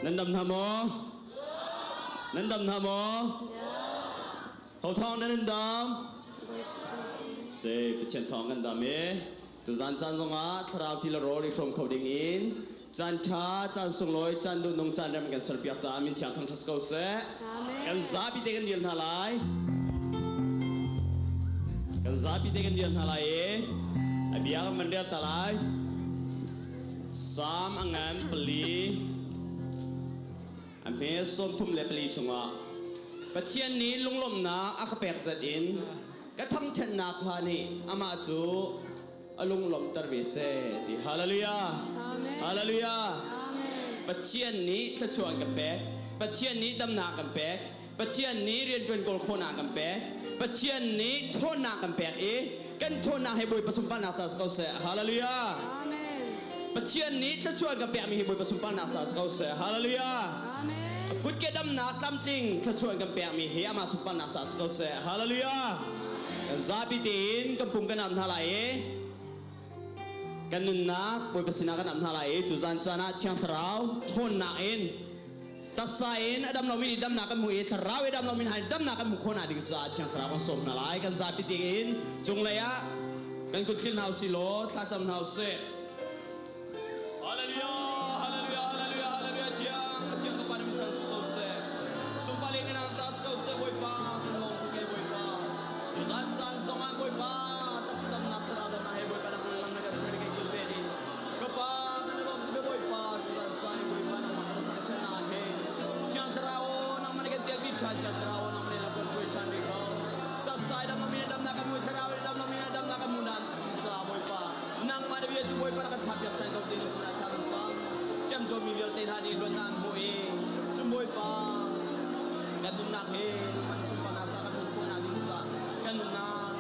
Nan dam hna maw? Nan dam hna maw? Ho thawng nan in dam? Se Pathian thawng kan dam e. Tuzan caan zongah thlarau ti le rawl i hrawm kho ding in caan ṭha, caan sunglawi, caan duhnung, caan rem kan serpiak caah min thiang thangṭhat ko seh. Kan zapi te kan dir hna lai. Kan zapi te kan dir hna lai i a bia kan van rel ta lai. Salm a ngan pali a hme 34 chungah Pathian nih lunglawmhnak a ka pek zat in ka thangṭhatnak hla nih amah cu a lunglawmhter ve seh ti. Hallelujah. Amen. Hallelujah. Amen. Pathian nih thluachuah an kan pek. Pathian nih damnak kan pek. Pathian nih rianṭuan kawl khawhnak kan pek. Pathian nih ṭhawnnak kan pek i kan ṭhawnnak he Bawipa sunparnak ca si ko seh. Hallelujah. Amen. Pathian nih thluachuah an kan pekmi hi Bawipa sunparnak ca si ko seh. Hallelujah. Amen. Kutke damnak tlamtling thluachuah an kan pekmi hi amah sunparnak ca si ko seh. Hallelujah. Kan zapi tein kan pum kan am hna lai i kan nunnak Bawipa sinah kan am hna lai i tuzan caan ah Thiang Thlarau ṭhawnnak in taksa in a dam lomi nih damnak kan hmu i thlarau i dam lomi hna nih damnak kan hmuh khawh ding caah Thiang Thlarau kan sawm hna lai. Kan zapi tein cunglei ah kan kut thil hna usih law thlacam hna usih. Hallelujah, hallelujah, hallelujah, hallelujah. Tiang, tiang ka pa na min thang si ko seh. Sungpa le nang ta si ko seh, Bawipa, kan lawm tuk e, Bawipa. Tuzan caan zong ah, Bawipa, taksa damnak thlarau damnak he, Bawipa, na kan lam na kan hruai na kan kilven i. Ka pa, kan lawm tuk e, Bawipa, tuzan caan i Bawipa nangmah kan thangṭhat na he. Thiang Thlarau, nangmah na kan telpi ṭhan, Thiang Thlarau, nangmah na kan hruai ṭhan rih ko. Taksa i dam lomi na damnak kan hmu, thlarau i dam lomi na damnak kan hmu na caah, Bawipa. Nangmah na bia cu Bawipa rak kan thlahpiak ṭhan ko ti na sinah thla kan cam. Ṭemṭawmmi vialte hna nih luatnak an hmuh i cu Bawipa kan nunnak hi nangmah na sunparnak caah kan hmuh khawhnak ding caah kan nunnak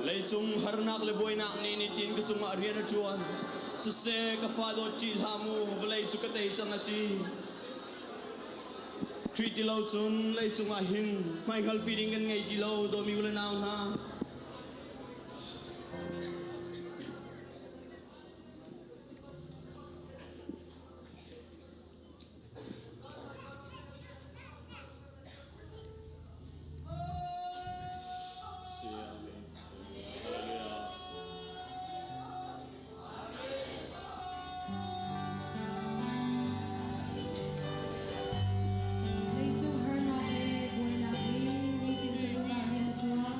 Leicung harnak le buainak nih nitin ka cungah rian a ṭuan. Siseh ka fa dawt ṭih hlah mu, vawlei cu ka tei cang a ti. Khrih ti lo cun leicung ah hin hmaihngalpi ding kan ngei ti lo dawmi u le nau hna. Si, amen. Hallelujah. Leicung harnak le buainak nih nitin ka nun ah rian a ṭuan.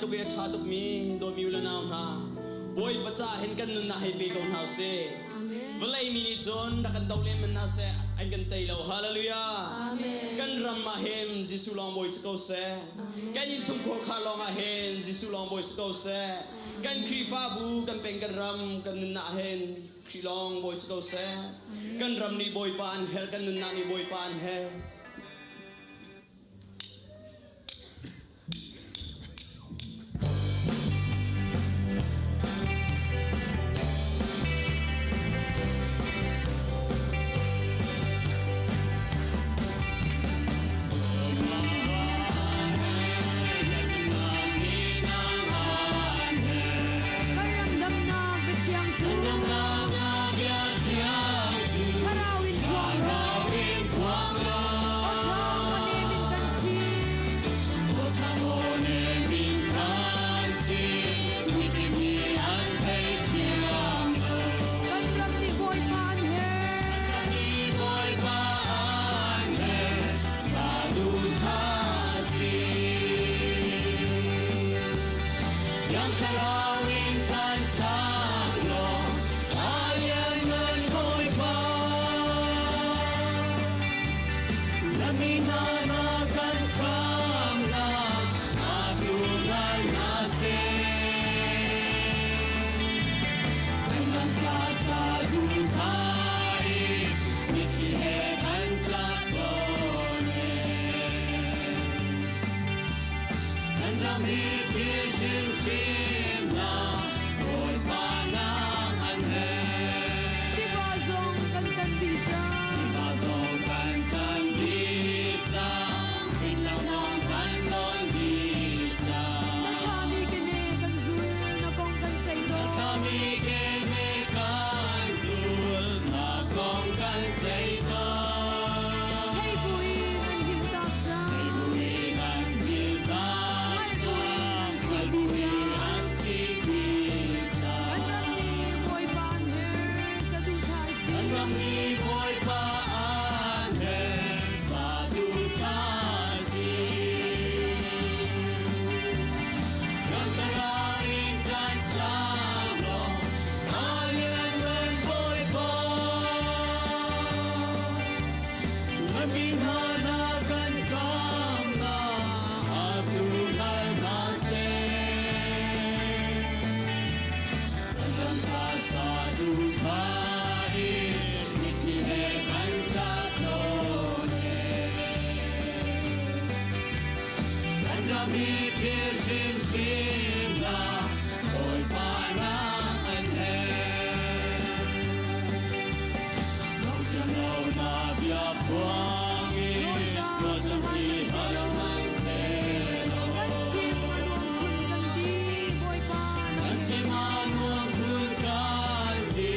tluk i a ṭha tukmi dawtmi u le nau hna, Bawipa ca hin kan nunnak hei pe ko hna usih. Vawlei mi nih cun rak kan doh len hmanh hna seh, an kan tei lo. Hallelujah. Kan ram ah hin Jesuh lawng bawi si ko seh. Kan innchungkhar kha lawng ah hin Jesuh lawng bawi si ko seh. Kan Khrihfabu, kan peng, kan ram, kan nunnak ah hin Khrih lawng bawi si ko seh. Kan ram nih Bawipa an herh, kan nunnak nih Bawipa an herh. Kan ram damnak biathiang cu Thlarau in phuang law Aw thang a nem in kan chim. Kan ram nih Bawipa an herh. Thlarau in kan chang law a lianngan Bawipa na mi hna na kan khamnak atu ngai hna seh. Kan ram ca saduhthah i mitthli he kan tlak tawn e. Kan ram hi phil hrimhrim hna, Bawipa nang an herh. Tiva zong kan tan dih cang. Tiva zong kan tan dih cang, finglang zong kan lawn dih cang. Na thlami kene kan zul, na kong kan ceih tawn. Thlami kene kan zul, na kong kan ceih tawn. Thei buin an hil tak cang. Thei buin an hil tak Ngai buin an cang, chimpi cang. an chimpi cang. Kan ram nih Bawipa an herh, saduhthah a si. Kan ram nih Bawipa an herh, saduhthah a si. Kan thlarau in kan chang law, a lianngan Bawipa. Na mi hna na kan kamnak, atu ngai hna seh. Kan ram ca saduhthah in mitthli he kan tlak tawn e. Kan ram hi phil hrimhrim hna, Bawipa nang an herh. Lung siang lo na bia phuang in, Rawlṭam hi hal hmanhsehlaw. Kan chim a nuam khun kan ti, Bawipa nang Kan chim a nuam khun kan ti,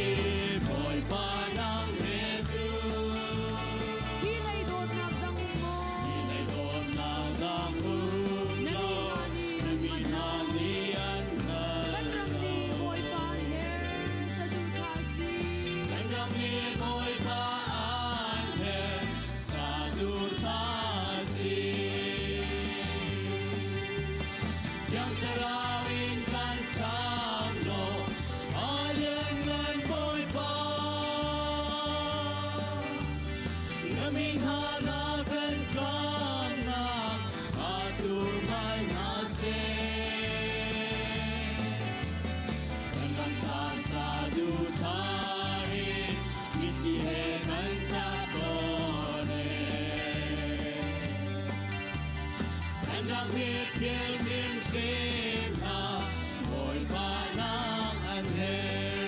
Bawipa nang he cu. Hi lei dawtnak dang um maw? Hi lei dawtnak dang um Na mi lo, hna nih na mi hna nih an hngalh. Kan ram nih Bawipa an herh, saduhthah a si. Kan ram nih Bawipa an herh, saduhthah a si. Thiang Thlarau in kan chang law, a lianngan Bawipa. Na mi hna na kan kamnak, atu ngai hna seh. Kan ram ca saduhthah in, mitthli he kan tlak tawn e. Kan ram hi phil hrimhrim hna, Bawipa nang an herh.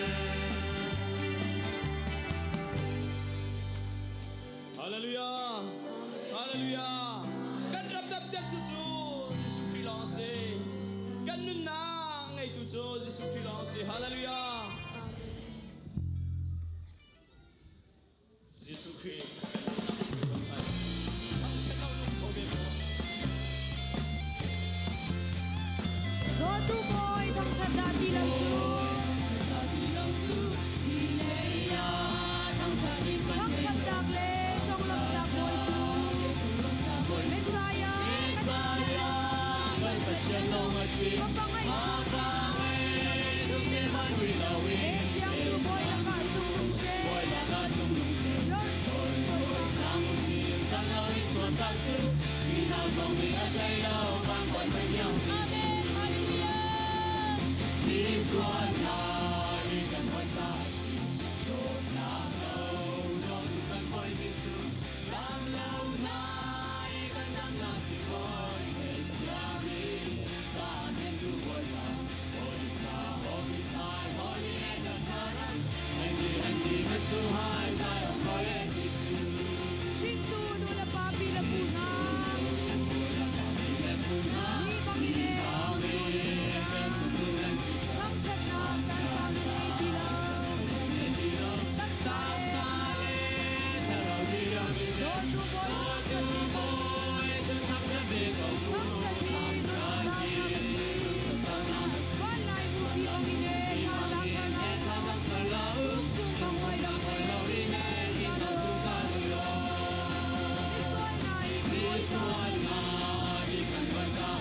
Hallelujah. Hallelujah. Kan ram dam tu cu Jesuh Khrih lawng a si. Kan nunnak ngeitu cu Jesuh Khrih lawng a si. Hallelujah. Jesuh Khrih kan nunnak a si ko lai. Thangṭhat lo nung kho ve maw? Dawtu Bawi thangṭhat dah ti lo cu. Thangṭhatnak le conglawmhnak Bawi cu. Messiah Messiah, kan Pathian lawng a si. Ka Hringtu nu le pa pi le pu hna, ni bangin e chungtu nan si cang. Thangṭhatnak caan sau nan ngei ti lo. Taksa le dawtu Bawi thangṭhat ve ko. Thangṭhat hi nun a saunak a si. Van lai bupi bangin e thazaang thar la u. Kum bang oi lo e zungzal u. Misual hna i kan Bawipa si.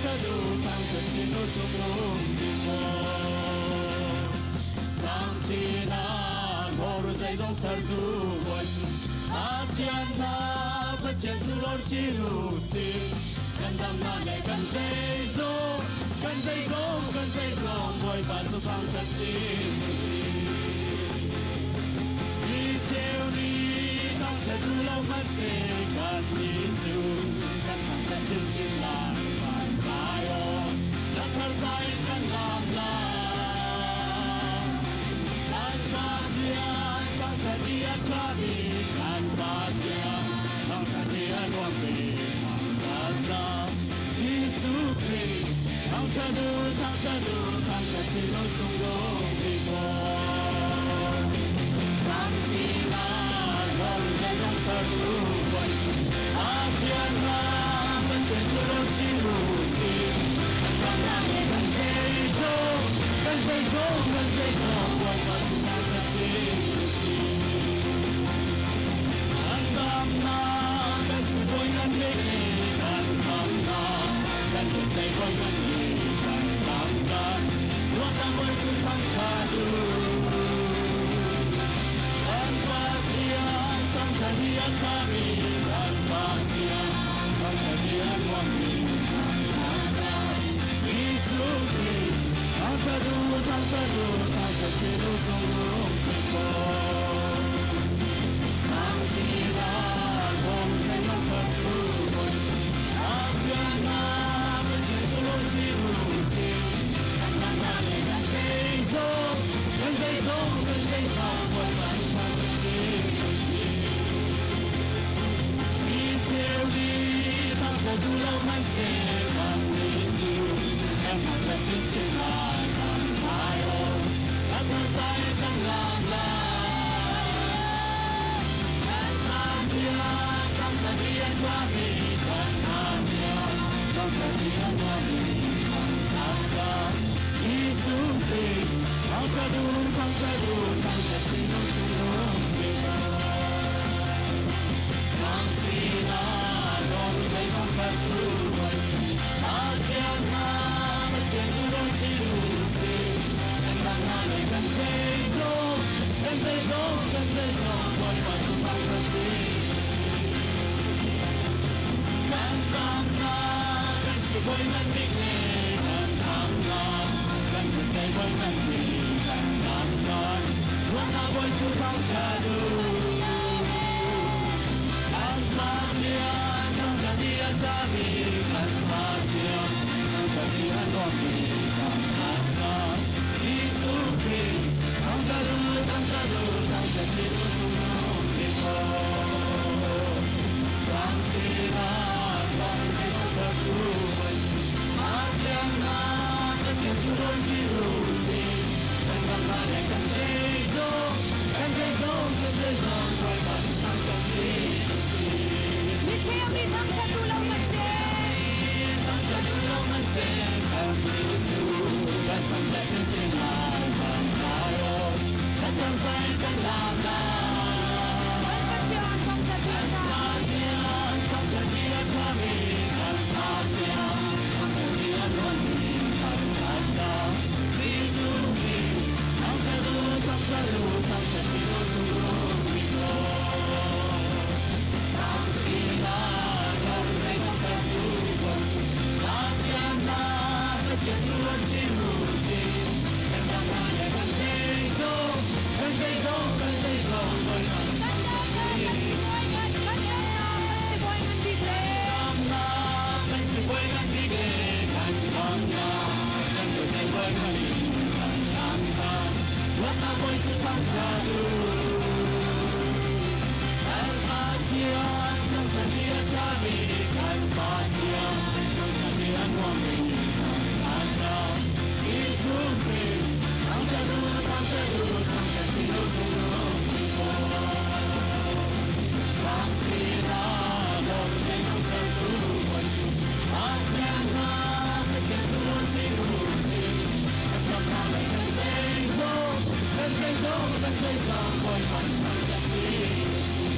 thangṭhat u, thangṭhat chin u cungnung bik Bawi. Sang sinah hlawr zeizong sertu Bawi cu Pathian hna Pathian cu lawr chin u sih. Kan damnak le kan zeizong, kan zeizong, kan zeizong Bawipa cu thangṭhat chin u sih. Ni cheu ni thangṭhat u lo hmanhseh kannih cu kan thangṭhat chinchin lai. Van Zion, lamthar zai in kan lam lai. Kan Pathian thangṭhat i a ṭhami, kan Pathian thangṭhat i a nuammi, thangṭhatnak Jesuh Khrih thangṭhat u, thangṭhat u, thangṭhat chin u cungnung bik Bawi. Sangchinak ram zeizong sertu Bawi cu Pathian ram Pathian cu lawm chin u sih. Kan ramnak le kan zeizong, kan zeizong, kan zeizong Bawipa cu thangṭhat chin u sih. Kan damnak kan sibawi kan bik le kan damnak kan biaceih bawi kan bik kan damnak Ruahnak bawi cu thangṭhat u. Kan Pathian thangṭhat hi a ṭhami kan Pathian thangṭhat hi a nuammi thangṭhatnak Jesuh Khrih thangṭhat u, thangṭhat u, thangṭhat chin u cungnung bik Bawi. Sangsinak kong zeizong sertu Bawi cu Pathian ah Pathian cu lawm chin u sih. Kan damnak le kan zeizong, kan zeizong, kan zeizong Bawipa cu thangṭhat chin u sih. Mi cheu nih thangṭhat duh lo hmanhseh kannih cu kan thangṭhat chinchin lai. Kan Zion, kan thar kan lam lai. Kan Pathian thangṭhat i a ṭhami, kan Pathian thangṭhat i a nuammi, thangṭhatnak Jesuh Khrih thangṭhat u, thangṭhat u, thangṭhat chin u cungnung bik Bawi. Sangchinak lawng zeizong sertu Bawi cu Pathian hna Pathian cu lawm chin u sih. Kan damnak le kan zeizong, kan zeizong, kan zeizong Bawipa cu thangṭhat chin u sih. Kan damnak kan sibawi ngan bik le kan damnak kan biaceih bawi ngan bik kan damnak Ruahnak bawi cu thangṭhat u. Kan Pathian thangṭhat i a ṭhami kan Pathian thangṭhat i a nuammi thangṭhatnak Jesuh Khrih thangṭhat u, thangṭhat u, thangṭhat chin u cungnung bik Bawi. Sangchinak lawng zeizong sertu Bawi cu Pathian hna Pathian cu lawm chin u sih. Kan damnak le kan zeizong, kan zeizong, kan zeizong Bawipa cu thangṭhat chin u sih. Mi cheu nih thangṭhat duh lo hmanhseh, Thangṭhat duh lo hmanhseh, kannih cu kan thangṭhat chinchin lai. Kan Zion, kan thar zai kan lam lai. Kan Pathian thangṭhat hi a Kan ṭha. Pathian thangṭhat hi a ṭhami, kan Pathian thangṭhat hi a nuammi, thangṭhatnak Jesuh Khrih thangṭhat u, thangṭhat u, thangṭhat chin u cungnung bik Bawi. Sangchinak lawng zeizong sertu Bawi cu Pathian hna Pathian cu lawm chin u sih. Kan damnak le kan zeizong, kan zeizong, kan zeizong Bawipa cu Kan thangṭhat damnak kan chin sibawi ngan, kan damnak kan sibawi ngan bik le. Damnak kan sibawi ngan bik le kan damnak kan biaceih bawi ngan bik kan damnak Ruahnak bawi cu thangṭhat u. Kan Pathian thangṭhat hi a ṭhami, kan Pathian thangṭhat hi a nuammi, thangṭhatnak Jesuh Khrih thangṭhat u, thangṭhat u, thangṭhat chin u cungnung bik Bawi. Sangchinak lawng zeizong sertu Bawi cu Pathian hna Pathian cu lawm chin u sih. Kan damnak le kan zeizong, kan zeizong, kan zeizong Bawipa cu thangṭhat chin u sih.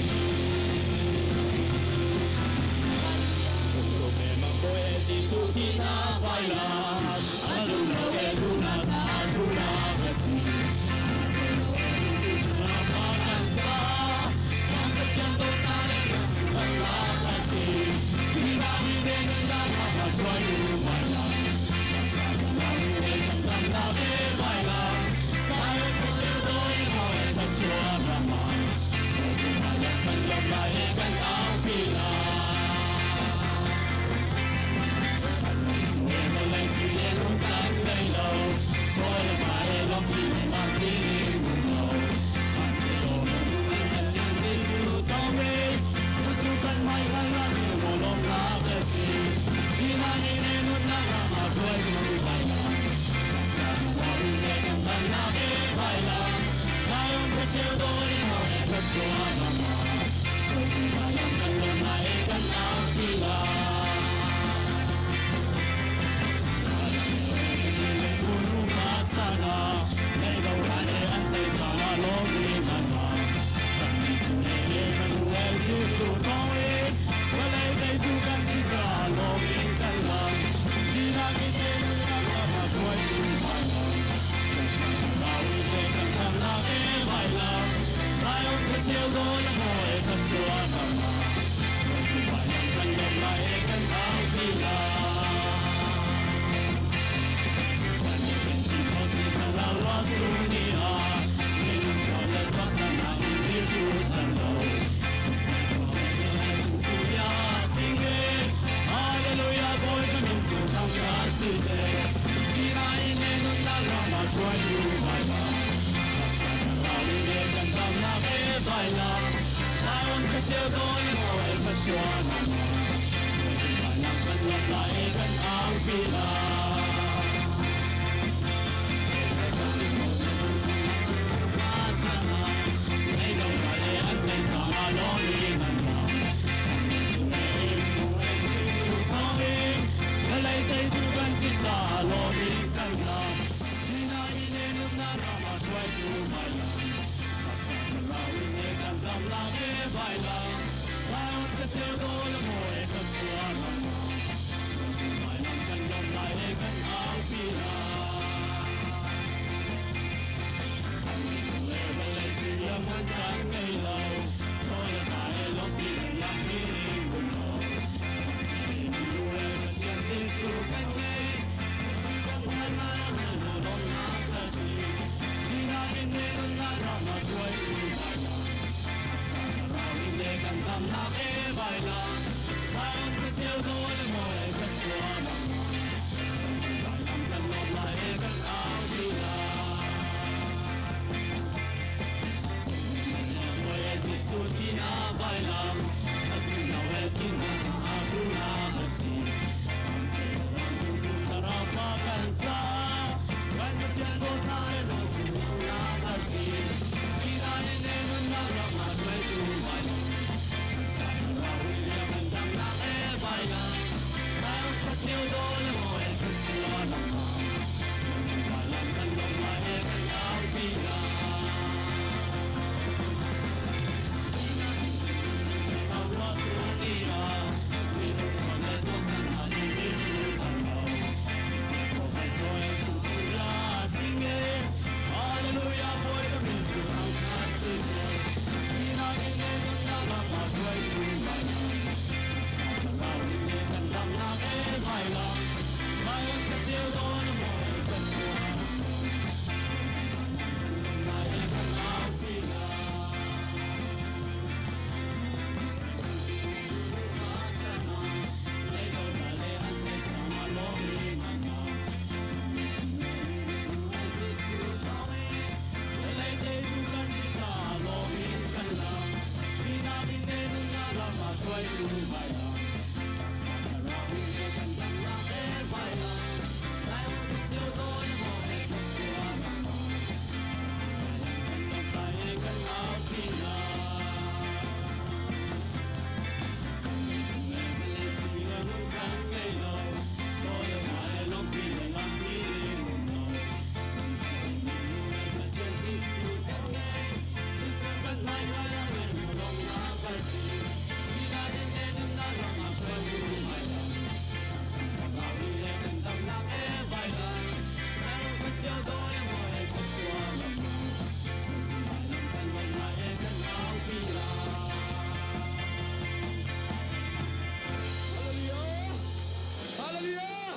Hallelujah!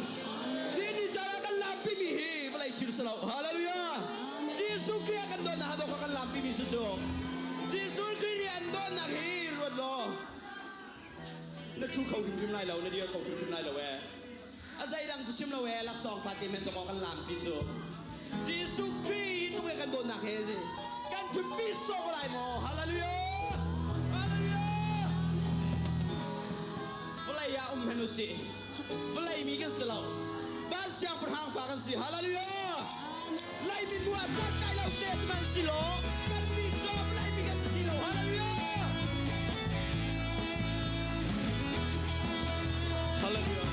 Ni cara kan lampi mi hi vawlei thil si lo. Hallelujah! Jesuh Khrih a kan dawtnak ha dawk kan lampi mi si cu. Jesuh Khrih nih an dawtnak hi ruat law na thu kho hrimhrim lai lo, na dir kho hrimhrim lai lo ee. A zeidang cu chim lo ee, laksawng fate men tawk kan lampi cu. Jesuh Khrih tluk kan dawtnak he si. Kan thutpi sawk lai maw? Hallelujah! Hallelujah! Vawlei ah um hen usih. Vawlei mi kan si lo. Van siangpahrang fa kan si. Hallelujah! Laimi mu ah sat kai lo te sihmanh si law kan nih caw vawlei mi kan si ti lo. Hallelujah! Hallelujah!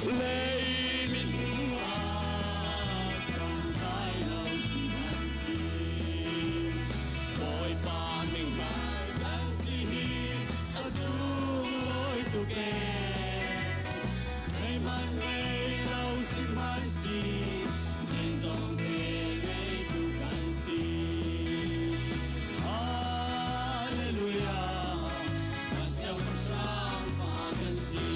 Lei min ah santai lo si nan si Bawipa min ngai kan si hi a sunglawi tuk e Zeihmanh ngei lo sihmanhsi zeizong te ngeitu kan si Hallelujah kan siangpahrang fa kan si.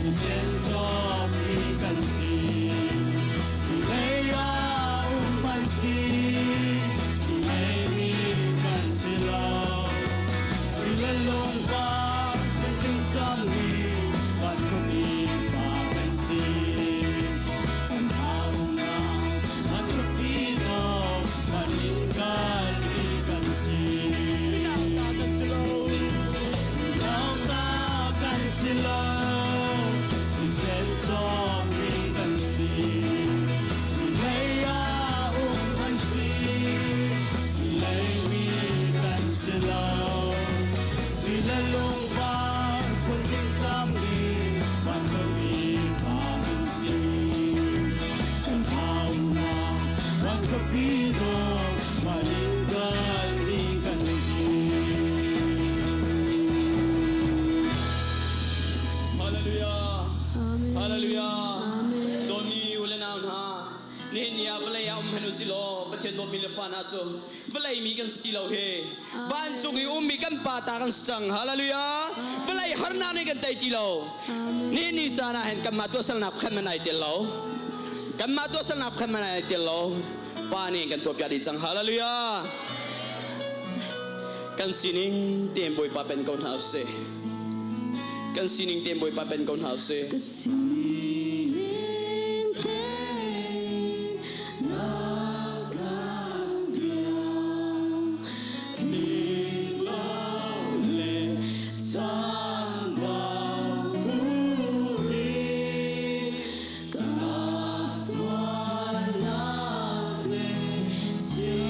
Thisen cawkmi kan si. Hi lei ah um an si. Hi lei mi kan si lo. Si le lungvar phunting ṭammi van khuapi fa kan si. Kan haunak van khuapi dawh van in kalmi kan si. Minauta kan si lo. Minauta kan si lo. Thisen cawkmi kan si. Lei ah um an si. Lei mi kan si lo. Si le lungvar phunting tlangmi van khuapi fa kan si. Kan haunak van khuapi dawh van in kalmi kan si. Hallelujah. Amen. Hallelujah. Amen. Dawtmi u le nau hna, nihin ni ah vawlei ah um hen u si law Pathian dawtmi le fa hna cu vawlei mi kan si ti lo hi. Vancung i ummi kan pa ta kan si cang. Hallelujah. Vawlei harnak nih kan tei ti lo. Nihin ni caan ah hin kanmah tuahsernak khan man ai tel lo. Kanmah tuahsernak khan man ai tel lo. Pa nih kan tuahpiak dih cang. Hallelujah. Kan sining tein Bawipa pen ko hna usih. Kan sining tein Bawipa pen ko hna usih. Ka sining tein na kan biak. Tling lo le chambau buin Ka sualnak ngaihchih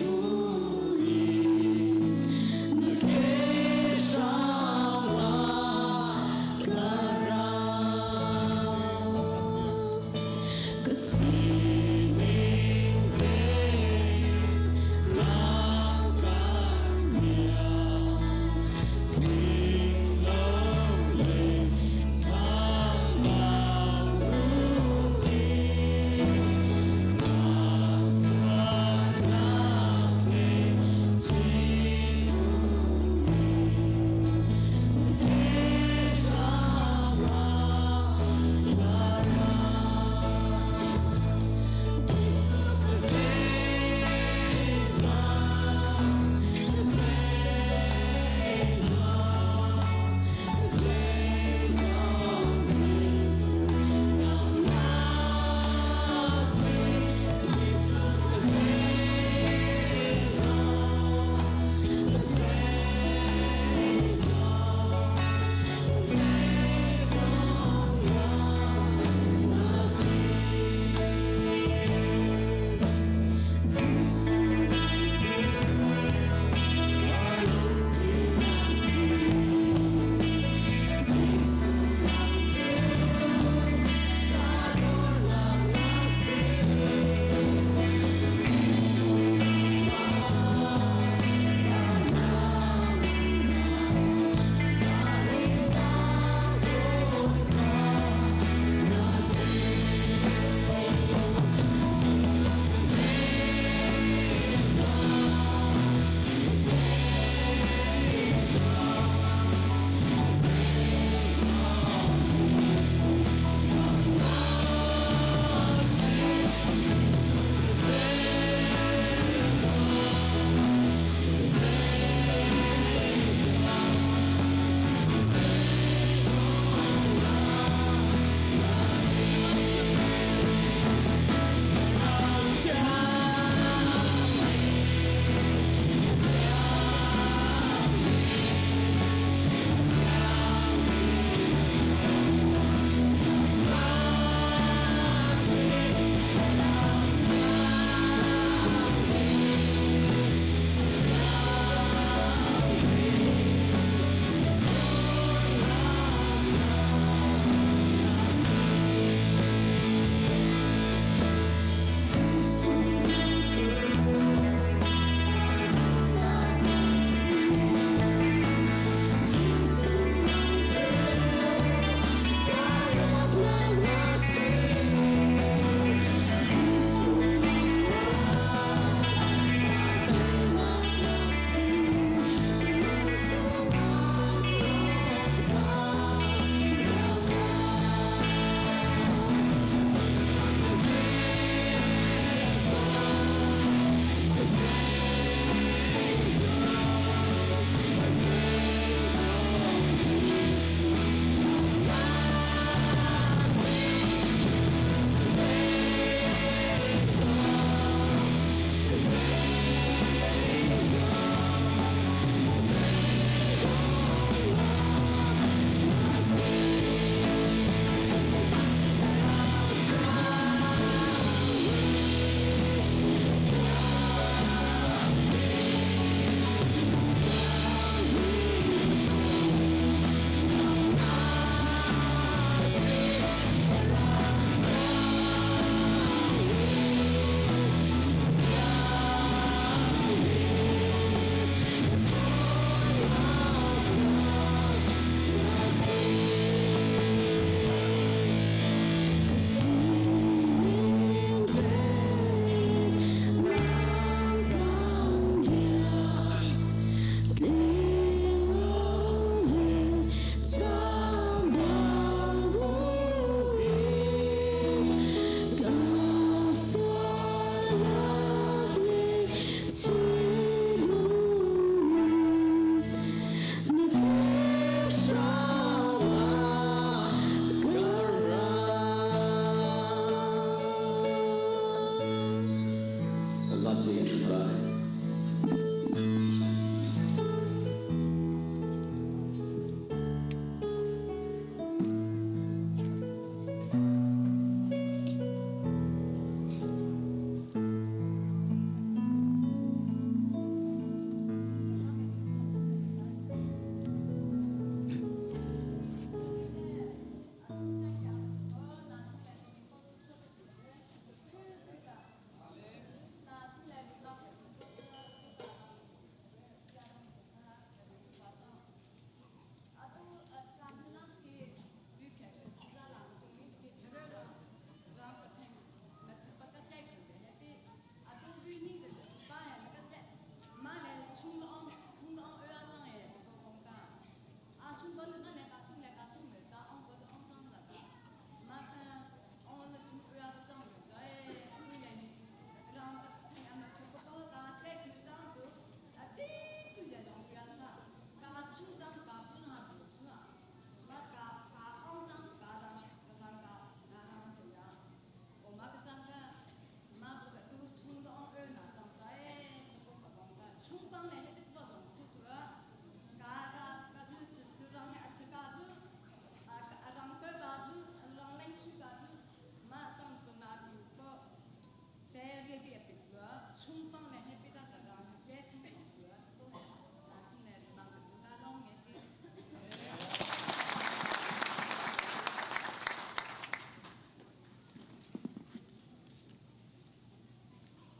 buin na ke hrangah ka ra.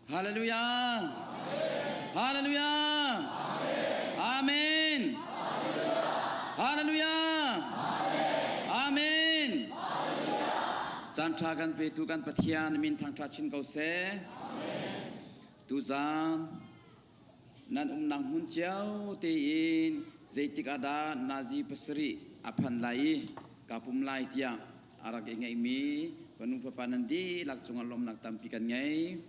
Hallelujah! Hallelujah! Amen! Hallelujah! Amen! Caan ṭha kan petu kan Pathian min thangṭha chin ko seh. Tuzaan nan umnak hmun cio tein zeitik ah dah nazi pasarih a phan lai i ka pum lai tiah a rak i ngeihmi fanu fapa nan dihlak cungah lawmhnak tampi kan ngei.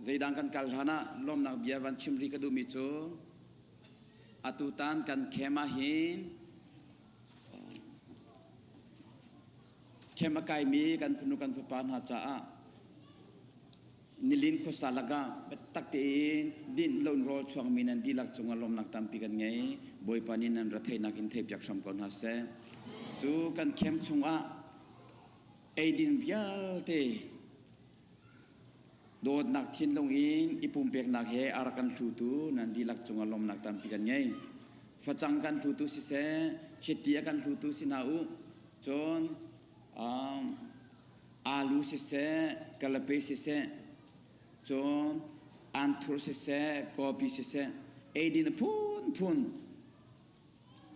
Zeidang kan kal hlan ah lawmhnak bia van chim rih ka duhmi cu atutan kan camp ah hin camp a kaimi kan fanu kan fapa hna caah nilin khuasa lakah biatak tein dinh loin rawl chuangmi nan dihlak cungah lawmnak tampi kan ngei. Bawipa nih nan retheihnak in theipiak hram ko hna seh. Cu kan camp chungah eidin vialte dawtnak thinlung in i pumpeknak he a rak kan hlutu nan dihlak cungah lawmnak tampi kan ngei. Facang kan hlutu siseh, chiti a kan hlutu si hna u. Cun um, Alu siseh, kalape siseh, cun anthur siseh, kawpi siseh, eidin a phunphun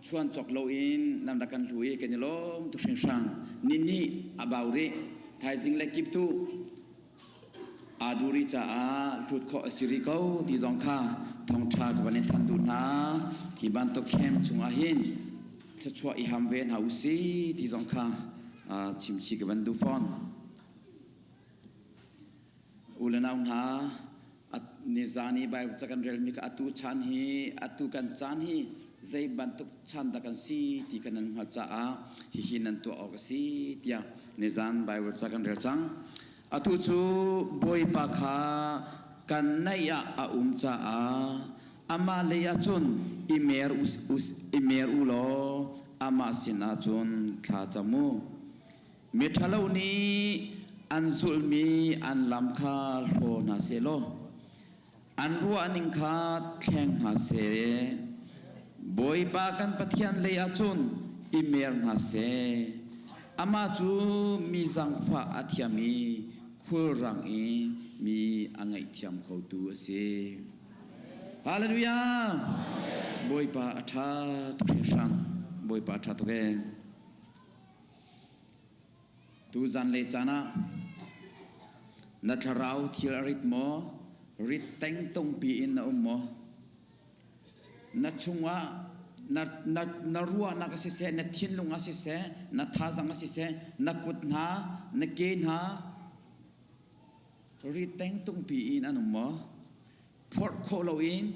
chuan cawk loin nan rak kan hlu i kan i lawm tuk hringhran. Nihnih a bau rih. Thaizing le kip tu aa duh rih caah hlut khawh a si rih ko ti zong kha thawngṭha ka van in thanh duh hna. Hi bantuk camp chungah hin thluachuah i ham ve hna usih ti zong kha chimchih ka van duh fawn. U le nau hna, nizan i Bible ca kan relmi ka atu chan hi atu kan caan hi zei bantuk chan dah kan si ti kan nan hngalh caah hihi nan tuah awk a si tiah nizan Bible ca kan rel cang. Atu cu Bawipa kha kan naih ah a um caah amah lei ah cun i mer i mer u law amah sinah cun thla cam u. Miṭhalo nih an zulhmi an lam kha hlaw hna seh law an ruahning kha thleng hna seh. Bawipa kan Pathian lei ah cun i mer hna seh. Amah cu mi zaangfah a thiam i khulrang i mi a ngaihthiam khotu a si. Hallelujah! Bawipa a ṭha tuk hringhran. Bawipa a ṭha tuk ee. Tu zanlei caan ah na thlarau thil a rit maw? Rit tengtung piin na um maw? Na chungah na, na, na ruahnak a siseh, na thinlung a siseh, na thazang a siseh, na kut hna, na ke hna, rit tengtung piin an um maw? Phorh khawh loin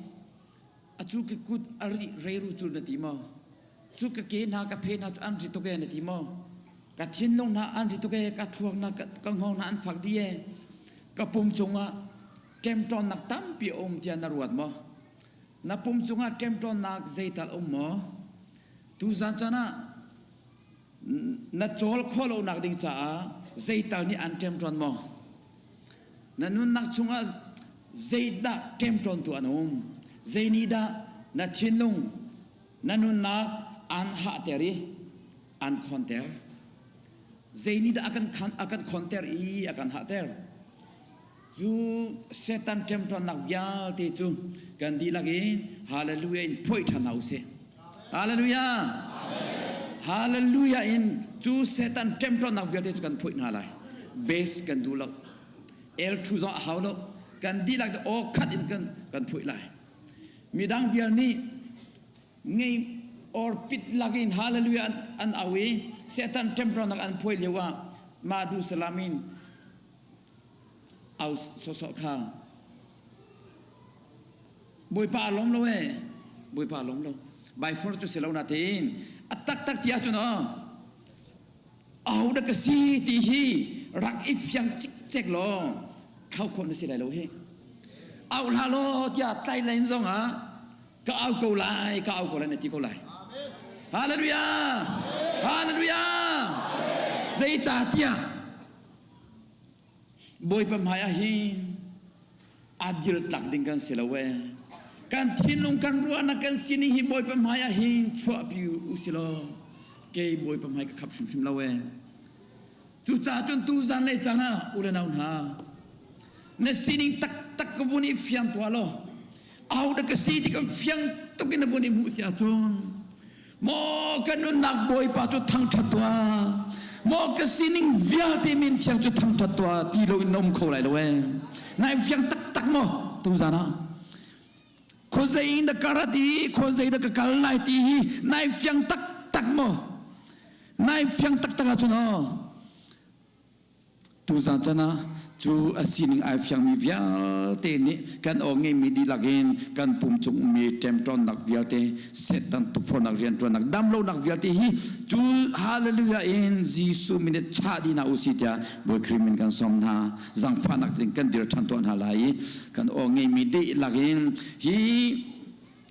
a cu ka kut a ri reiru cu na ti maw? Cu ka ke hna ka phe hna cu an ri tuk e na ti maw? Ka thinlung hna an ri tuk e, ka thluak hna ka hngawng hna an fak dih e. Ka pum cungah ṭemṭawnnak tampi a um tiah na ruat maw? Na pum cungah ṭemṭawnnak zeital um maw? Tuzan caan ah na cawl khawh lonak ding caah zeital nih an ṭemṭawn maw? Na nunnak chungah zeidah ṭemṭawntu an um? Zei nih dah na thinlung, na nunnak aan hahter i aan khonter? Zei nih dah a kan a kan khonter i a kan hahter? Cu Satan ṭemṭawnnak vialte cu kan dihlak in hallelujah in phoih ṭhan hna usih. Hallelujah! Hallelujah in cu Satan ṭemṭawnnak vialte cu kan phoih hna lai. Base kan duh lo. El thu zong a hau lo. Kan dihlak aw khat in kan kan phoih lai. Midang vial nih ngei or pit lakin hallelujah an, an au i Satan ṭemṭawnnak an phuai lio ah mah duh salam in au sawsawh kha Bawipa a lawm lo ee Bawipa a lawm lo by force cu si lo na tein a taktak ti ahcun aw aho dah ka si ti hi rak i fiang cikcek law thlau khawh na si lai lo hi au hlah law tiah tlai lain zong ah ka au ko lai ka au ko lai na ti ko lai hallelujah hallelujah zeicahtiah Bawipa hmai ah hin a dir tlak ding kan si lo ee. Kan thinlung kan ruahnak kan sining hi Bawipa hmai ah hin chuahpi u si law kei Bawipa hmai ka khap hrimhrim lo ee. Cucaah cun tu zanlei caan ah u le nau hna. Na sining taktak ka vun i fiang tuah law aho dah ka si ti kan fiang tuk in na vun i hmuh si ahcun maw kan nunnak Bawipa cu thangṭhat tuah maw ka sining vialte min thiang cu thangṭhat tuah ti lo in na um kho lai lo ee na in fiang taktak maw tuzan ah khuazei in na ka rat i khuazei dah ka kal lai ti hi nai fiang taktak maw nai fiang taktak ahcun aw Tuzan chan ah cu a sining ai fiangmi vialte nih kan aw ngeimi dihlak in kan pum cung ummi ṭemṭawnnak vialte Satan tukforhnak rianṭuannak damlonak vialte hi cu hallelujah in Jesuh min in chah dih hna usih tiah Bawi Khrih min kan sawm hna. Zangfahnak ding kan dir ṭhan tuah hna lai i kan aw ngeimi dihlak in hi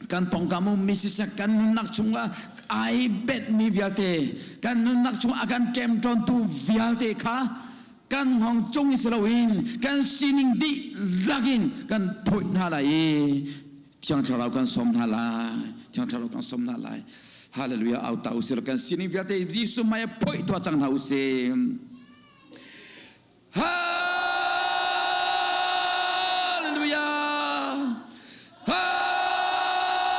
kan pawngkam ummi siseh kan nunnak chungah ai benhmi vialte kan nunnak chungah a kan ṭemṭawntu vialte kha kan hngawng cung in si loin kan sining dihlak in kan phawih hna lai i Thiang Thlarau kan sawm hna lai Thiang Thlarau kan sawm hna lai Hallelujah au ta usih kan sining vialte Jesuh hmai ah phawih tuah cang hna usih Hallelujah! Hallelujah!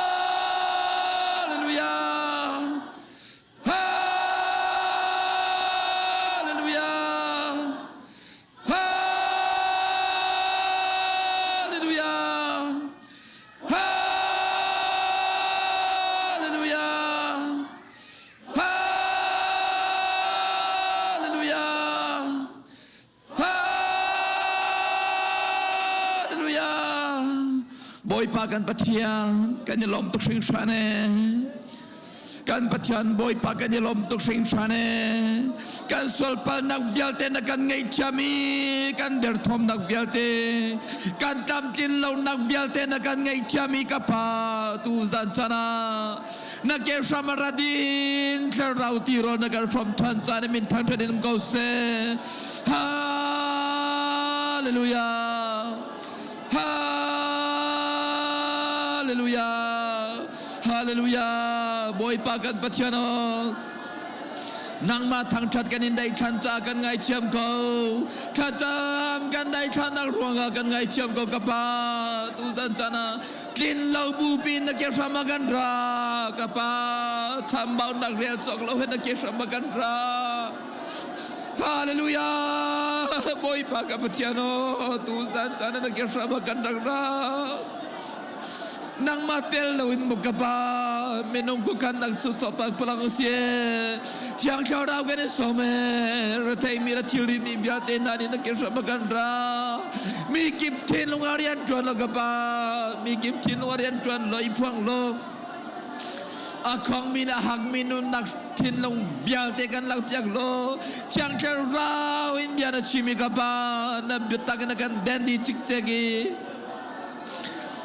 Hallelujah! Hallelujah! Hallelujah! Hallelujah! Hallelujah! Bawipa kan Pathian kan i lawm tuk hringhran ee. Kan Pathian Bawipa kan i lawm tuk hringhran ee. Kan sualpalnak vialte na kan ngaihthiam i kan derthawmnak vialte kan tlamtlin lonak vialte na kan ngaihthiam i ka Pa tu zan chan ah na ke hram a rat in thlarau tirawl na kan hrawm ṭhan caan in min thangṭhat in um ko seh. Hallelujah. Hallelujah. Hallelujah. Bawipa kan Pathian aw. Nangmah thangṭhat kan in daithlan ca kan ngaithiam ko. Thlacam kan daithlannak ruangah kan ngaithiam ko ka Pa. Tutan caan ah tlin lo bupi na ke hram ah kan ra ka Pa. Chambaunak rel cawk lo he na ke hram ah kan ra. Hallelujah! Bawipa ka Pathian aw, tuzan caan ah na ke hram ah kan rak ra. Nangmah tel loin maw ka pa minung ku kan nak su sopan palang usie Thiang Thlarau kan i som e rethei mi le thilri mi vialte hna nih na ke hram ah kan ra mi kip thinlung ah rian ṭuan lo ka pa mi kip thinlung ah rian ṭuan lo i phuang lo a khongmi le a hakmi nunnak thinlung vialte kan lakpiak law Thiang Thlarau in bia na chim i ka pa na biatak na kan den dih cikcek i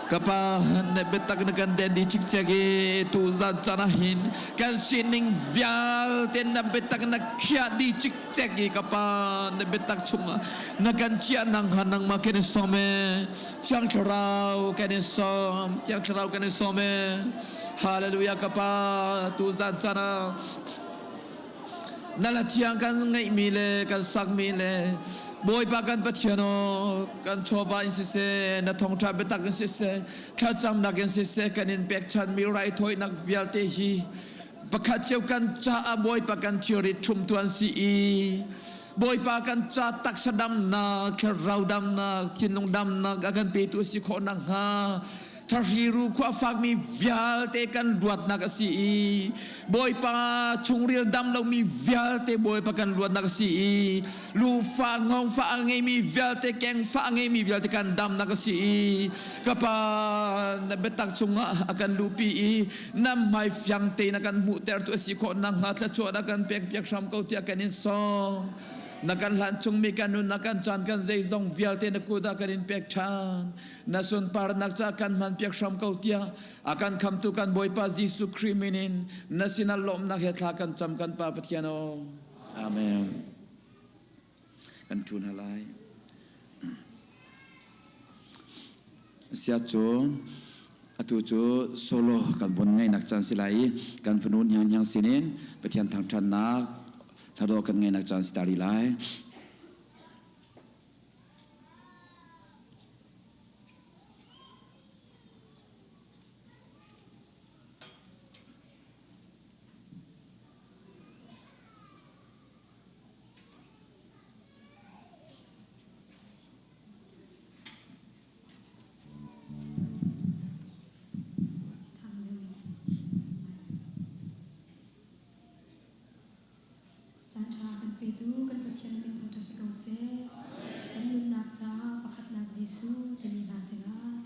ka pa na biatak na kan den dih cikcek i tu zan caan ah hin kan sining vialte na biatak na khiah dih cikcek i ka pa na biatak chungah na kan chiah nang kha nangmah kan i sawm e Thiang Thlarau kan in sawm Thiang Thlarau kan in sawm e Hallelujah ka pa tu zan caan ah na la thiang kan ngeihmi le kan sakmi le Bawipa kan Pathian aw kan chawva in siseh na thawngṭha biatak in siseh thlacamnak in siseh kan in pekchanmi raithawinak vialte hi pakhat cio kan caah Bawipa kan thilri ṭhumtu an si i Bawipa kan ca taksa damnak thlarau damnak thinlung damnak a kan petu a si khawh nakhnga Thahriru khua fakmi vialte kan luatnak a si i Bawipa chungril dam lomi vialte Bawipa kan luatnak a si i lufa ngongfa a ngeimi vialte kengfa a ngeimi vialte kan damnak a si i ka pa na biatak chungah a kan luhpi i na hmai fiang tein a kan hmuhtertu a si khawh nakhnga thluachuah na kan pekpiak hram ko tiah kan in sawm. Na kan hlan chungmi kan nun na kan caan kan zeizong vialte na kut ah kan in pek ṭhan. Na sunparnak ca kan hmanpiak hram ko tiah a kan khamtu kan Bawipa Jesuh Khrih min in na sinah lawmhnak he thla kan cam kan Pa Pathian aw. Amen. Kan ṭhu hna lai. Sia cu atu cu solo kan von ngainak caan si lai i kan fanu hniang hniang sinin Pathian thangṭhatnak hladawh kan ngainak caan si ta rih lai. Caan ṭha kan petu kan Pathian min thangṭhat si ko seh. Kan nunnak caah pakhatnak Jesuh timi hna sinah.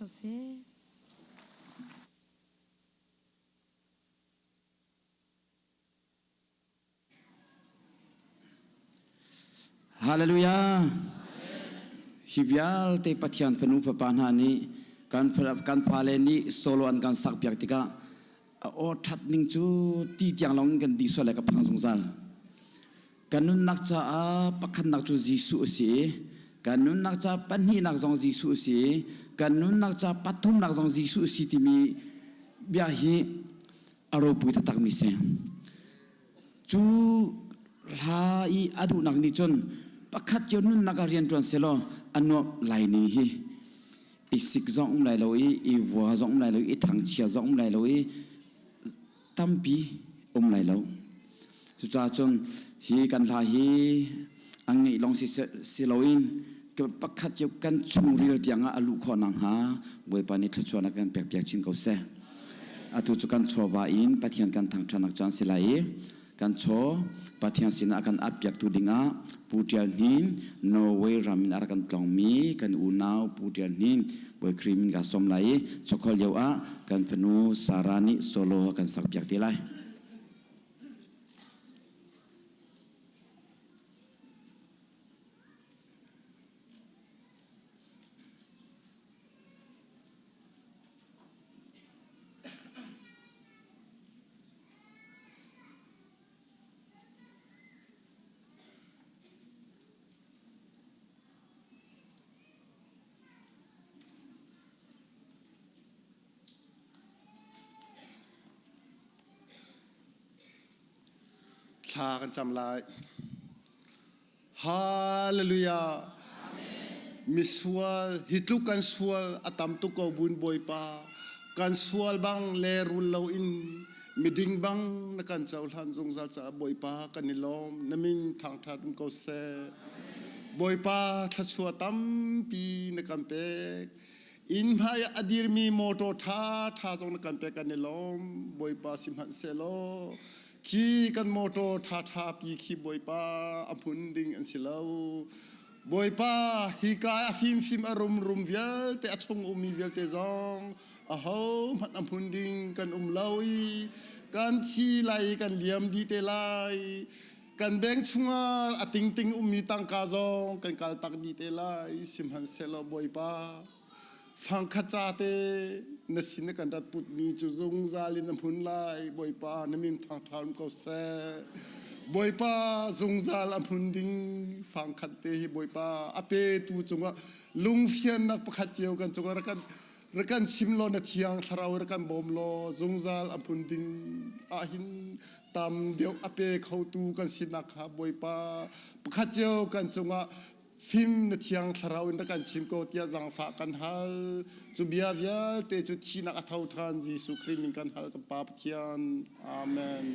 co seh. Hallelujah. Hi vialte Pathian fanu fapa hna nih kan kan fale nih solo an kan sak piak tikah a aw ṭhat ning cu ti tiang lawng in kan di sual le ka phang zungzal. Kan nunnak caah pakhatnak cu Jesuh a si i kan nunnak ca pahnihnak zong Jesuh a si i kan nunnak ca pathumnak zong Jesuh a si timi bia hi a ropui taktakmi si. Cu hla i a duhnak nih cun pakhat cio nunnak ah rian ṭuan selaw a nuamh lai ning hi i sik zong um lai lo i i vua zong um lai lo i thangchia zong um lai lo i tampi um lai lo. Cucaah cun hi kan hla hi an ngeih lawng si, si loin pakhat cio kan chungril tiangah a luh khawh nakhnga Bawipa nih thluachuahnak kan pekpiak chin ko seh. Atu cu kan chawva in Pathian kan thangṭhatnak caan si lai i kan chaw Pathian sinah a kan appiaktu dingah Pu Ṭial Hnin Norway ram in a rak kan tlawngmi kan unau Pu Ṭial Hnin Bawi Khrih min ka sawm lai i chawkholh lio ah kan fanu Sarah nih solo a kan sakpiak te lai. Thla kan cam lai. Hallelujah. Misual hi tluk kan sual a tam tuk ko bun Bawipa. Kan sual bang le rul lo in miding bang na kan cohlan zungzal caah Bawipa kan i lawm. Na min thangṭhat um ko seh. Bawipa thluachuah tampi na kan pek. Inn hmai ah a dirmi motor ṭha ṭha zong na kan pek kan i lawm. Bawipa sihmanhsehlaw Khi kan motor ṭhaṭha pi khi Bawipa a hmun ding an si lo. Bawipa hika a fimfim a rumrum vialte a chung ummi vialte zong ahohmanh a hmun ding kan um lo i kan thi lai i kan liam dih te lai. Kan beng chungah a tingting ummi tangka zong kan kal tak dih te lai. Sihmanhsehlaw Bawipa Fangkhat ca te na sin na kan rat putmi cu zungzal in na hmun lai. Bawipa na min thangṭha um ko seh. Bawipa zungzal a hmun ding fangkhat te hi Bawipa a petu cungah lungfiannak pakhat cio kan cungah rak kan rak kan chim law na thiang thlarau rak kan bawm law zungzal a hmun ding ahhin tam deuh a pe khotu kan sinak kha Bawipa pakhat cio kan cungah Fim na thiang thlarau in rak kan chim ko tiah zaangfah kan hal. Cu bia vialte cu thihnak a tho ṭhan Jesuh Khrih min kan hal kan Pa Pathian. Amen.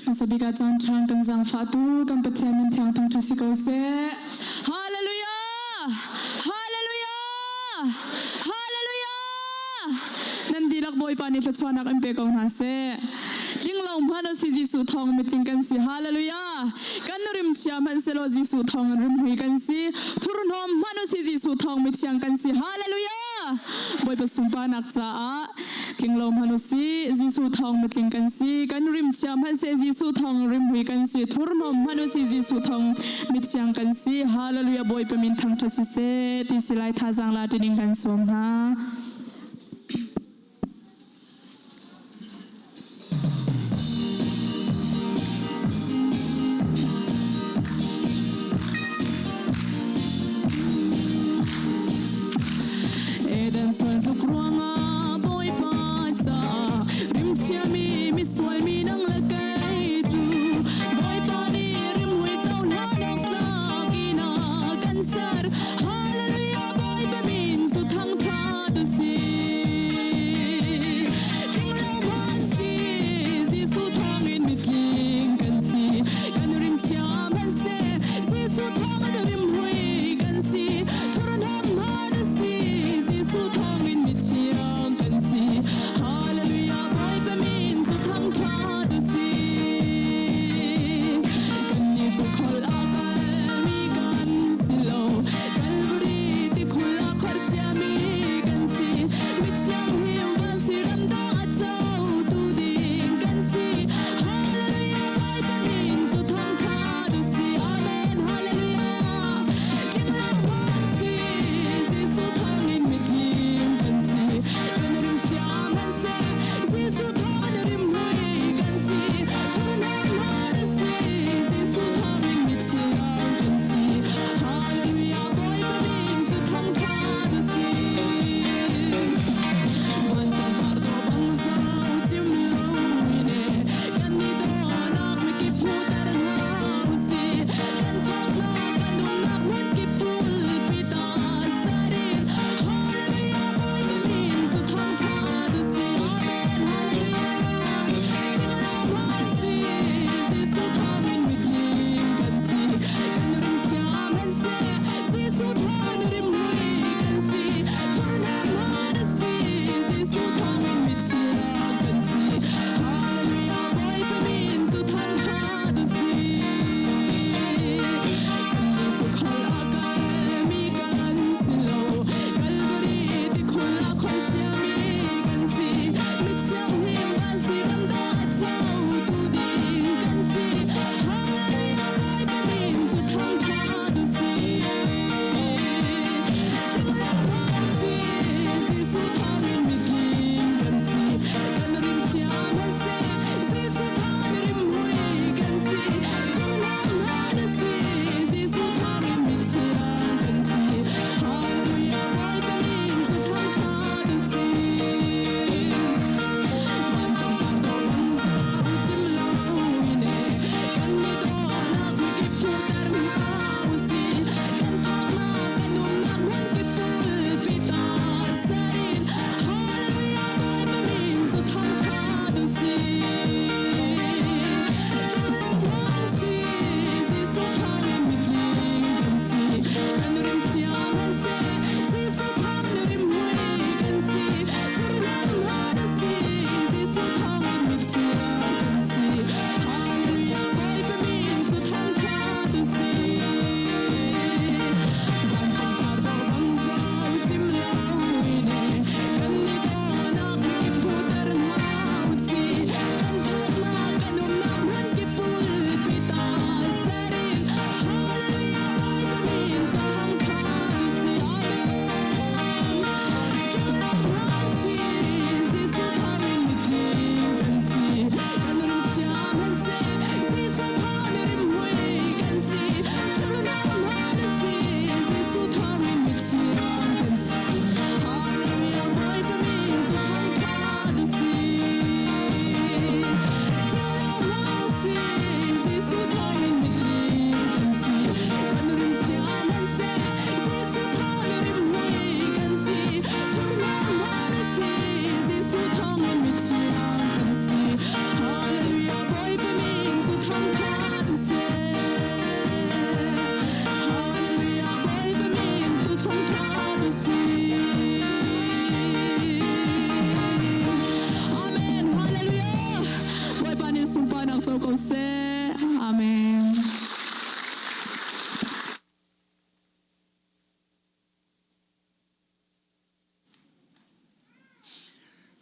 Hmasa bik ah caan ṭhan kan zaangfahtu kan Pathian min thiang thangṭhat si ko seh. Hallelujah! Hallelujah! Hallelujah! Nan dihlak Bawipa nih thluachuahnak in pe ko hna seh. Tlinglo hmanh si Jesuh thawng mitling kan si. Hallelujah! Kan rim chia hmanh selaw Jesuh thawng in rimhui kan si. Thurhnawm hmanh si Jesuh thawng mithiang kan si. Hallelujah! Bawipa sunparnak caah tlinglo hmanh si Jesuh thawng mitling kan si. Kan rim chia hmanh seh Jesuh thawng rimhui kan si. Thurhnawm hmanh si Jesuh thawng mithiang kan si. Hallelujah! Bawipa min thangṭhat siseh ti si lai thazaang la tining kan sawm hna. Eden sual tluk ruangah Bawipa caah rimchiami misual mi nang le kei cu Bawipa nih rimhmui cohlan awk tlak in a kan ser Hallelujah Bawipa min cu.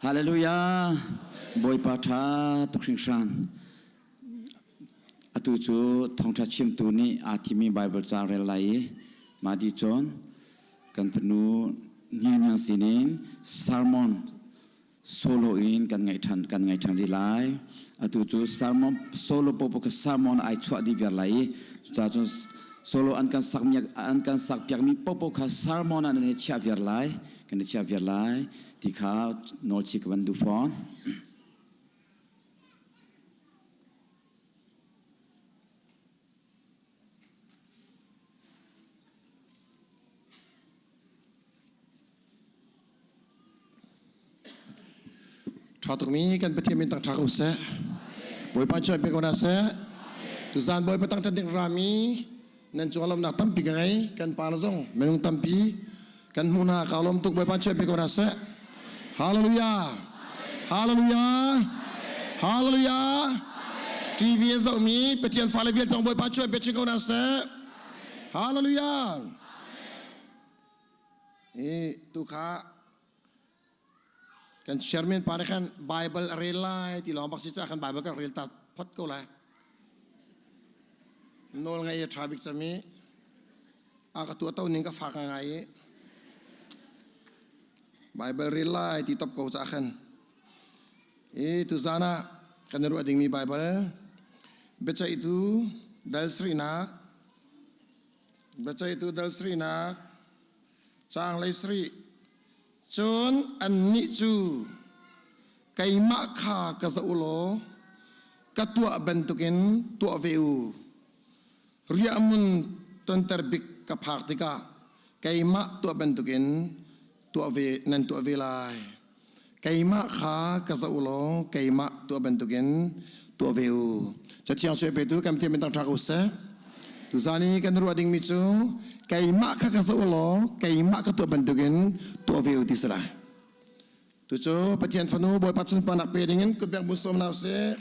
Hallelujah! Bawipa ṭha tuk hringhran. Atu cu thawngṭha chimtu nih aa thimmi Baibal ca rel lai i mah dih cun kan fanu Hniang sinin sermon solo in kan ngaih ṭhan kan ngai ṭhan rih lai. Atu cu sermon solo popo kha sermon ai chuah dih viar lai i cucaah cun solo an kan sak an kan sak piakmi popo kha sermon ah nan i chiah viar lai kan i chiah viar lai ti kha nawlchih ka van duh fawn. Ṭha tukmi kan Pathian min tang ṭha ko seh. Bawipa cu pe ko hna seh. Tuzaan Bawipa tang ṭhat ding rami nan cung lawmnak tampi ka ngei. Kan pa le zong minung tampi kan hmuh hna ka lawm tuk Bawipa cu pe ko hna seh. Hallelujah. Hallelujah. Hallelujah. TV a zohmi Pathian fale vialte zong Bawipa cu pe chin ko hna seh. Hallelujah. I tu kha kan chairman pa nih khan Bible a rel lai ti lawng bak si caah khan Bible kan rel ta phot ko lai. Nawl ngai a ṭha bik cami a ka tuah to ning ka fak ngai i Bible rel lai ti top ko caah khan i tuzaan ah kan i ruah dingmi Bible biaceihtu dal sarihnak biaceihtu dal sarihnak Caang lei sarih. Cun annih cu keimah kha ka zoh u law ka tuah bantukin tuah ve u. Riahhmun tonter bik ka phak tikah keimah tuah bantukin tuah ve nan tuah ve lai. Keimah kha ka zoh u law keimah tuah bantukin tuah ve u. Cathiang cu petu kan thiam in tang ṭha ko seh. Tuzaan i kan ruah dingmi cu keimah kha ka zoh u law keimah ka tuah bantukin tuah ve u ti si lai. Tucu Pathian fanu Bawipa sunparnak pe dingin kutbek bu sawm hna usih.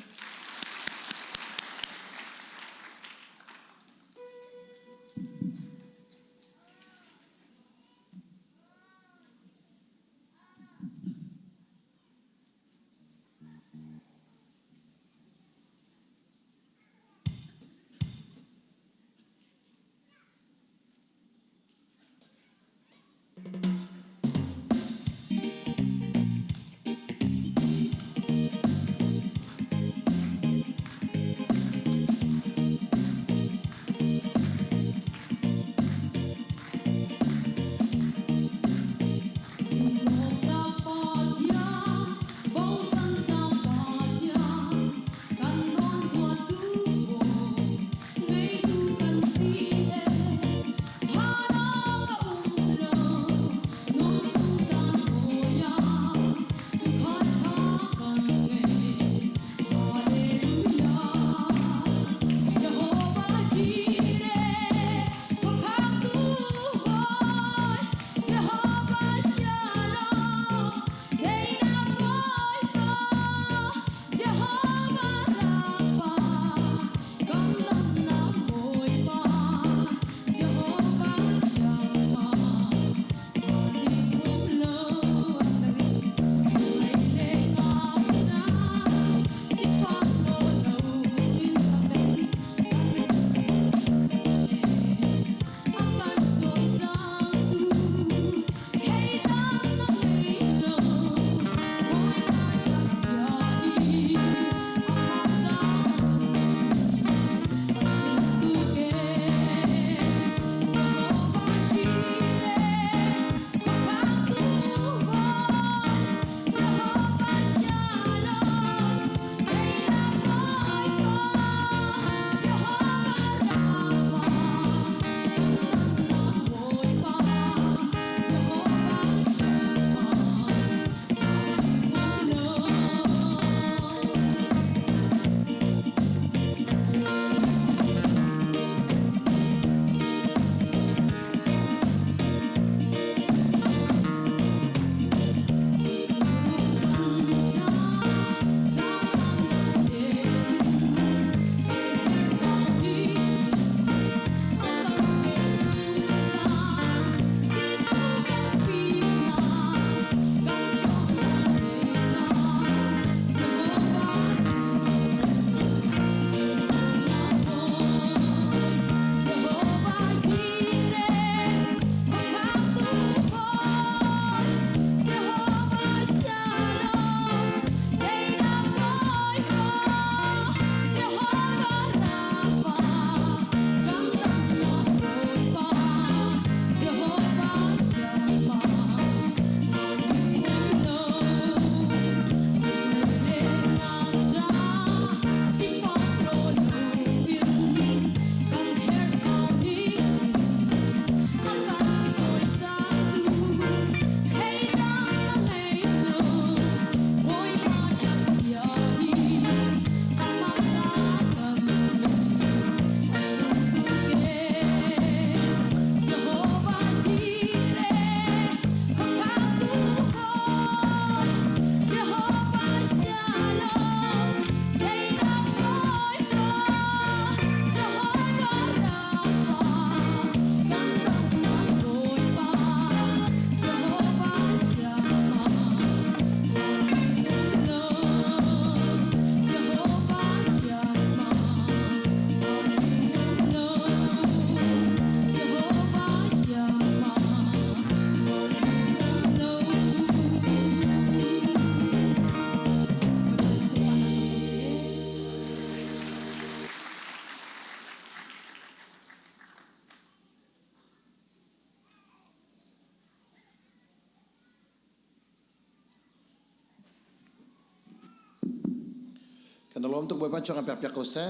Kan lawm tuk Bawipa chuak kan pek piak ko seh.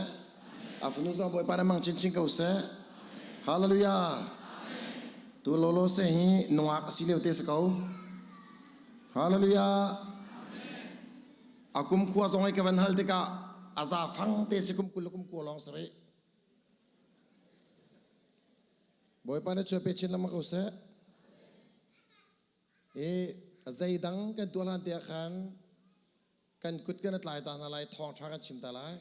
A fanu zong Bawipa na mang chinchin ko seh. Hallelujah. Tu lolo se hi nungak si lio te si ko. Hallelujah. A kum khua zong ai ka van hal tikah a za fang te si kum 20 kum 20 lawng sari. Bawipa na chuah pe chin lama ko seh. I zeidang kan tuah hlan te ah khan kan kut kan tlai ta hna lai thawngṭha kan chim ta lai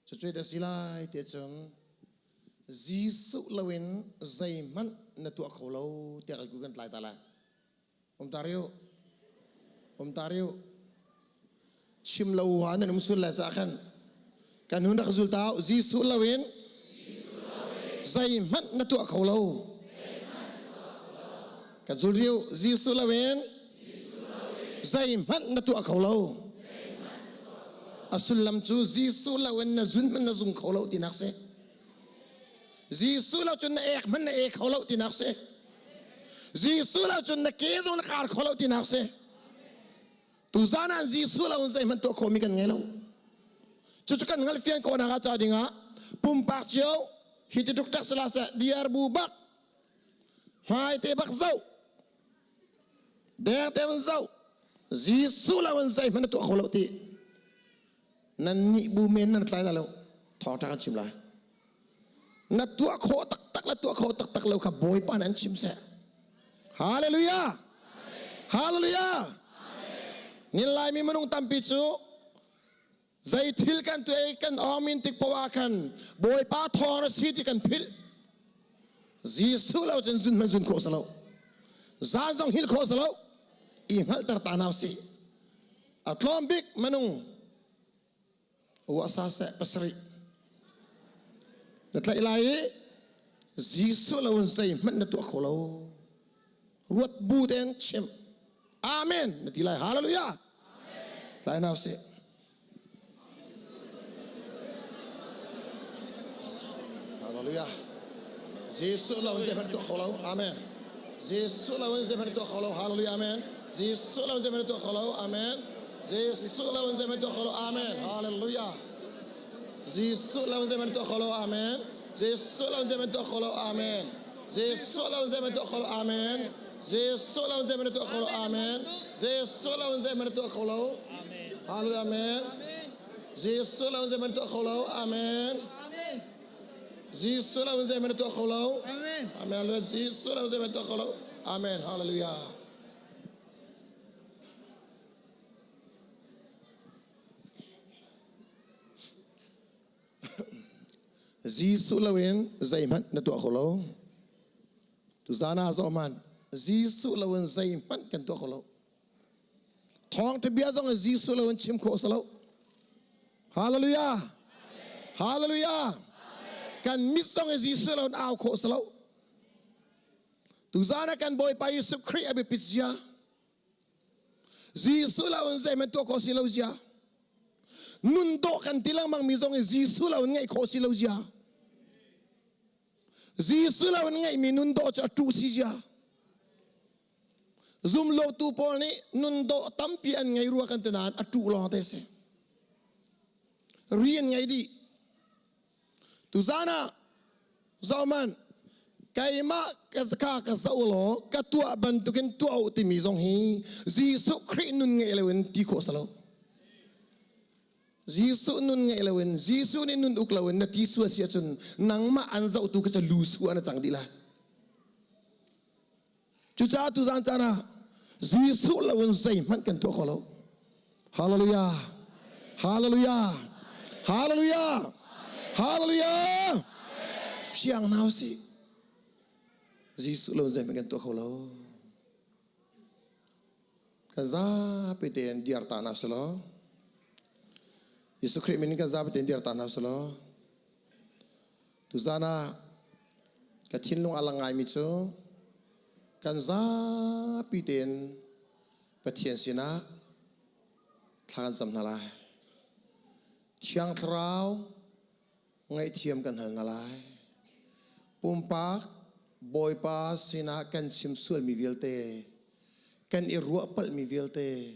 cucu da si lai ti cun Jesuh loin zeihmanh na tuah kho lo tiah kan kut kan tlai ta lai um ta riu um ta riu chim lo wa nan um sul lai ca khan kan hun rak zul tau Jesuh loin zeihmanh na tuah kho lo Kan zul riu Jesuh loin zeihmanh na tuah kho lo. A sullam cu Jesuh loin na zun hmanh na zung kho lo tinak si. Jesuh lo cun na ek hmanh na ek kho lo tinak si. Jesuh lo cun na ke zong na kar kho lo tinak si. Tuzan ah Jesuh lo in zeihmanh tuah khawhmi kan ngei lo. Cucu kan hngalhfian khawhnak ah ca dingah pumpak cio hi ti tuk tak sala seh diar bu bak Hmaite bak zoh. Dengte in zoh. Jesuh lo in zeihmanh na tuah kho lo ti. Nan nih bu men nan tlai la lo. Thawngṭha kan chim lai. Na tuah khawh taktak le tuah khawh taktak lo kha Bawipa nih an chim seh. Hallelujah. Hallelujah. Nin Laimi minung tampi cu Zei thil kan tuah i kan awmin tik poah ah khan Bawipa thawng na si ti kan philh. Jesuh lo cun zun hmanh zun khawh si lo. Zan zong hil khawh si lo. I hngalhter ta hna usih. A tlawm bik minung uasa seh pasarih na tlaih lai i Jesuh lo in zeihmanh na tuah kho lo. Ruat bu tein chim. Amen na ti lai. Hallelujah. Tlai hna usih. Hallelujah. Jesuh lo in zeihmanh tuah kho lo. Amen. Jesuh lo in zeihmanh tuah kho lo. Hallelujah. Amen. Jesuh lo in zeihmanh tuah kho lo. Amen. Jesuh lo in zeihmanh tuah kho lo. Amen. Hallelujah. Jesuh lo in zeihmanh tuah kho lo. Amen. Jesuh lo in zeihmanh tuah kho lo. Amen. Jesuh lo in zeihmanh tuah kho lo. Amen. Jesuh lo in zeihmanh tuah kho lo. Amen. Jesuh lo in zeihmanh tuah kho lo. Hallelujah. Amen. Jesuh lo in zeihmanh tuah kho lo. Amen. Jesuh lo in zeihmanh tuah kho lo. Amen. Amen. Jesuh lo in zeihmanh tuah kho lo. Amen. Hallelujah. Jesuh loin zeihmanh na tuah kho lo. Tuzan ah zoh hmanh. Jesuh loin zeihmanh kan tuah kho lo. Thawngṭha bia zong Jesuh loin chim khawh a si lo. Hallelujah. Hallelujah. Kan mit zong Jesuh loin au khawh a si lo. Tuzan ah kan Bawipa Jesuh Khrih a biapit zia. Jesuh lo in zeihmanh tuah khawh si lo zia. Nun dawh kan ti lengmang mi zong in Jesuh lo in ngeih khawh si lo zia. Jesuh lo in ngeihmi nun dawh cu a ṭuh si zia. Zumlotu pawl nih nun dawh tampi an ngei rua kan ti nain a ṭuh lawng te si. Ri an ngei dih. Tuzan ah zohman keimah kha ka zoh law ka tuah bantukin tuah u timi zong hi Jesuh Khrih nun ngeih loin ti khawh si lo. Jesuh nun ngeih loin Jesuh nih nun uk loin na ti sual si ahcun nangmah an zohtu kha cu lu su an cang dih lai. Cucaah tuzan caan ah Jesuh loin zeihmanh kan tuah kho lo. Hallelujah. Hallelujah. Hallelujah. Hallelujah. Fiang hna usih. Jesuh loin zeihmanh kan tuah kho lo. Kan zapi tein diar ta hna selaw. Jesuh Khrih min in kan zapi tein diar ta hna selaw. Tuzan ah ka thinlung a lang ngaimi cu kan zapi tein Pathian sinah thla kan cam hna lai. Thiang Thlarau ngaihthiam kan hal hna lai. Pumpak Bawipa sinah kan chim sualmi vialte, kan i ruah palhmi vialte,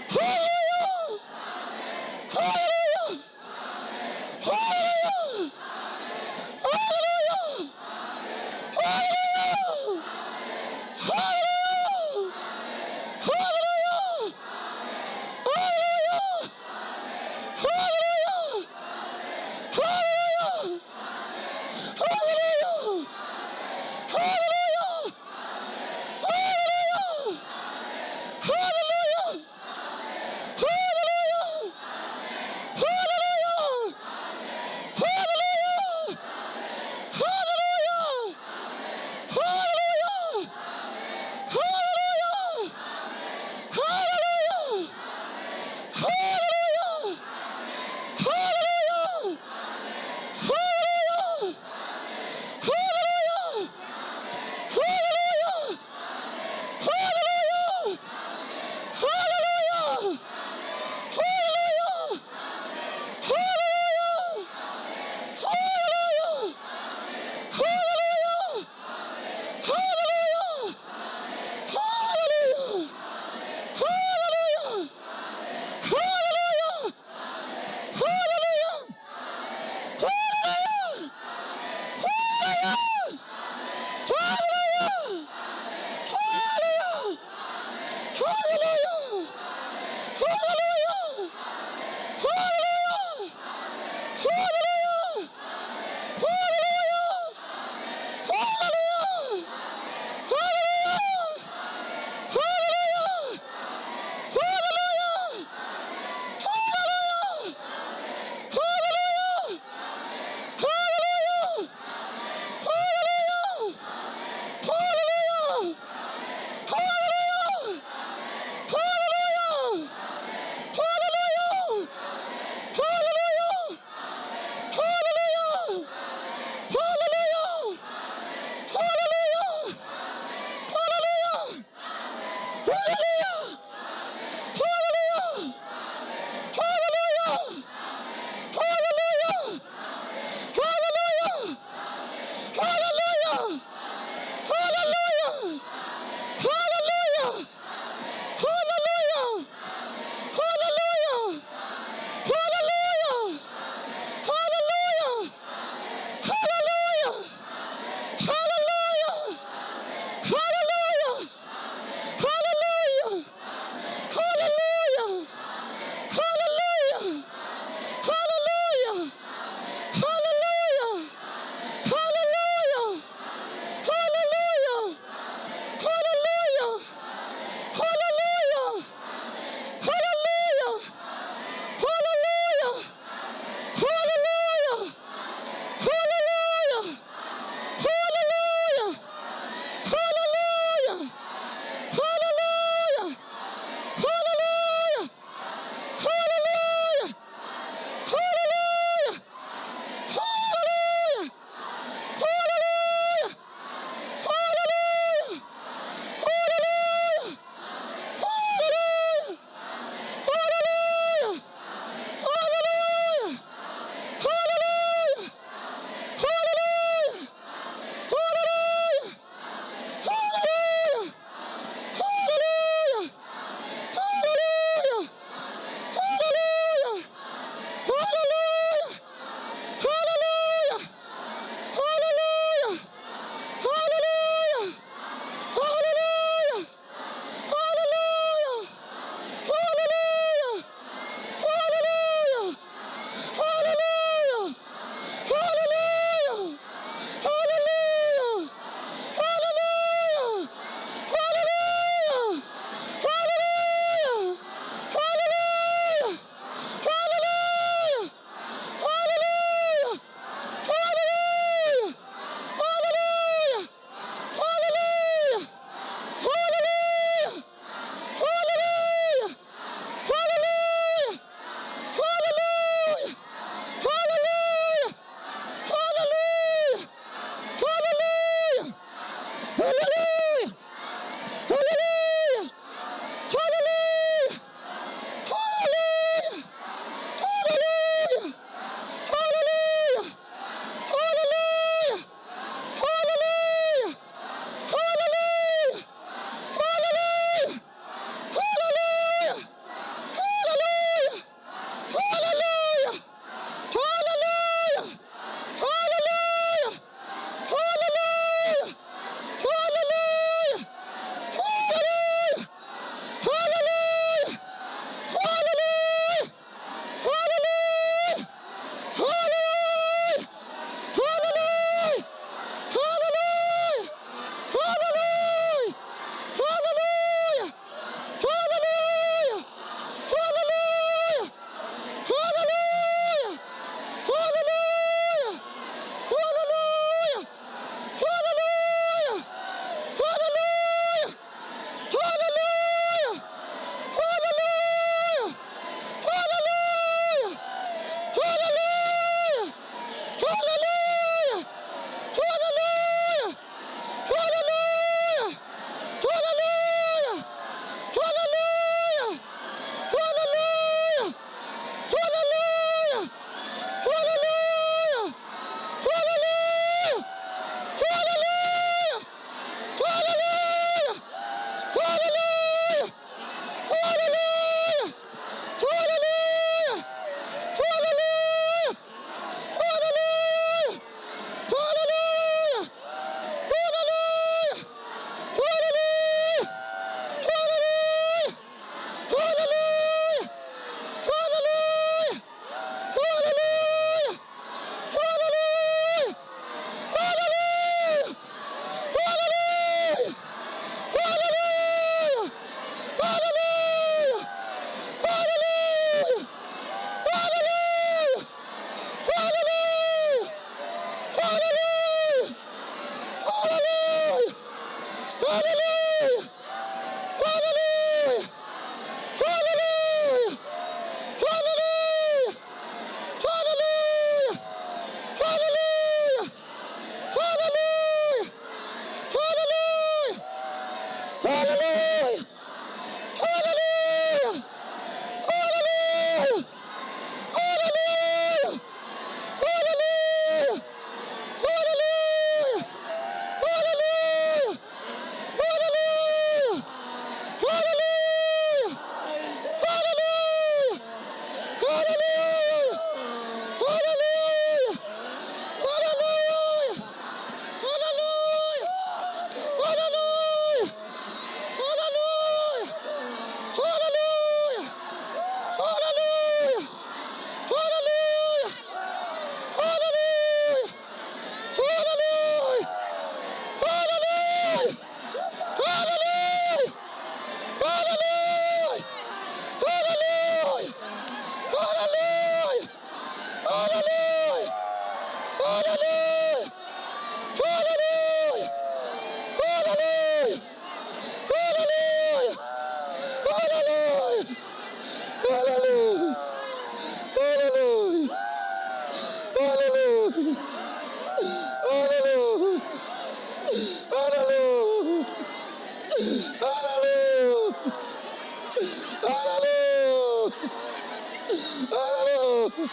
Hallelujah!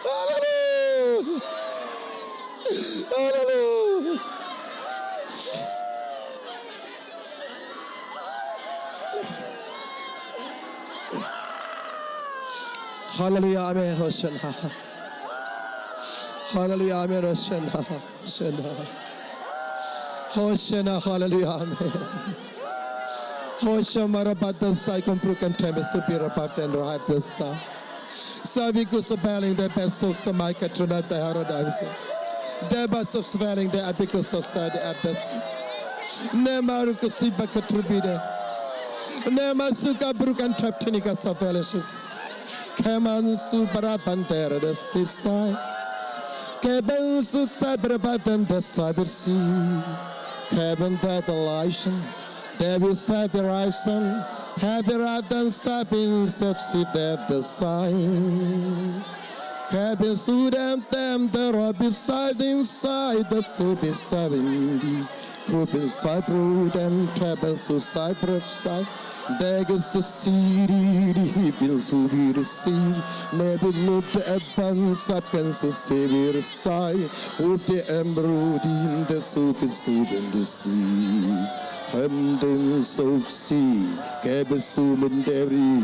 Hallelujah! Hallelujah! Hallelujah, Amen. Hosanna. Hallelujah, Amen. Hosanna. Hosanna. Hosanna, Hallelujah, Amen. Hosanna, Rabata, Sai, Kumprukan, Teme, Supira, Patan, Rahata, Sa. Savikus, Baling, the Peso, Samai, Katrina, Tahara, Davisa. Debas of Svelling, the Abicus of Side, Abbas. Nemarukusiba, Katrubide. Nemasuka, Brukan, Taptinika, Safelishis. Keman, Supara, Pantera, the Sisai. Keben susabrebatan de sabirsi. Keben tatelation. Devi sabirison. Habiradan sabin sefsi dev the sign. Keben sudem them the rabbi side inside the subi sabindi. Krupin sabrudem teben susai Daggers of city, bin subir si, nebi lute eban sapen so sevir sai, ute emrudim de sukin suben de si, hem dem so si, kebe sumen devri,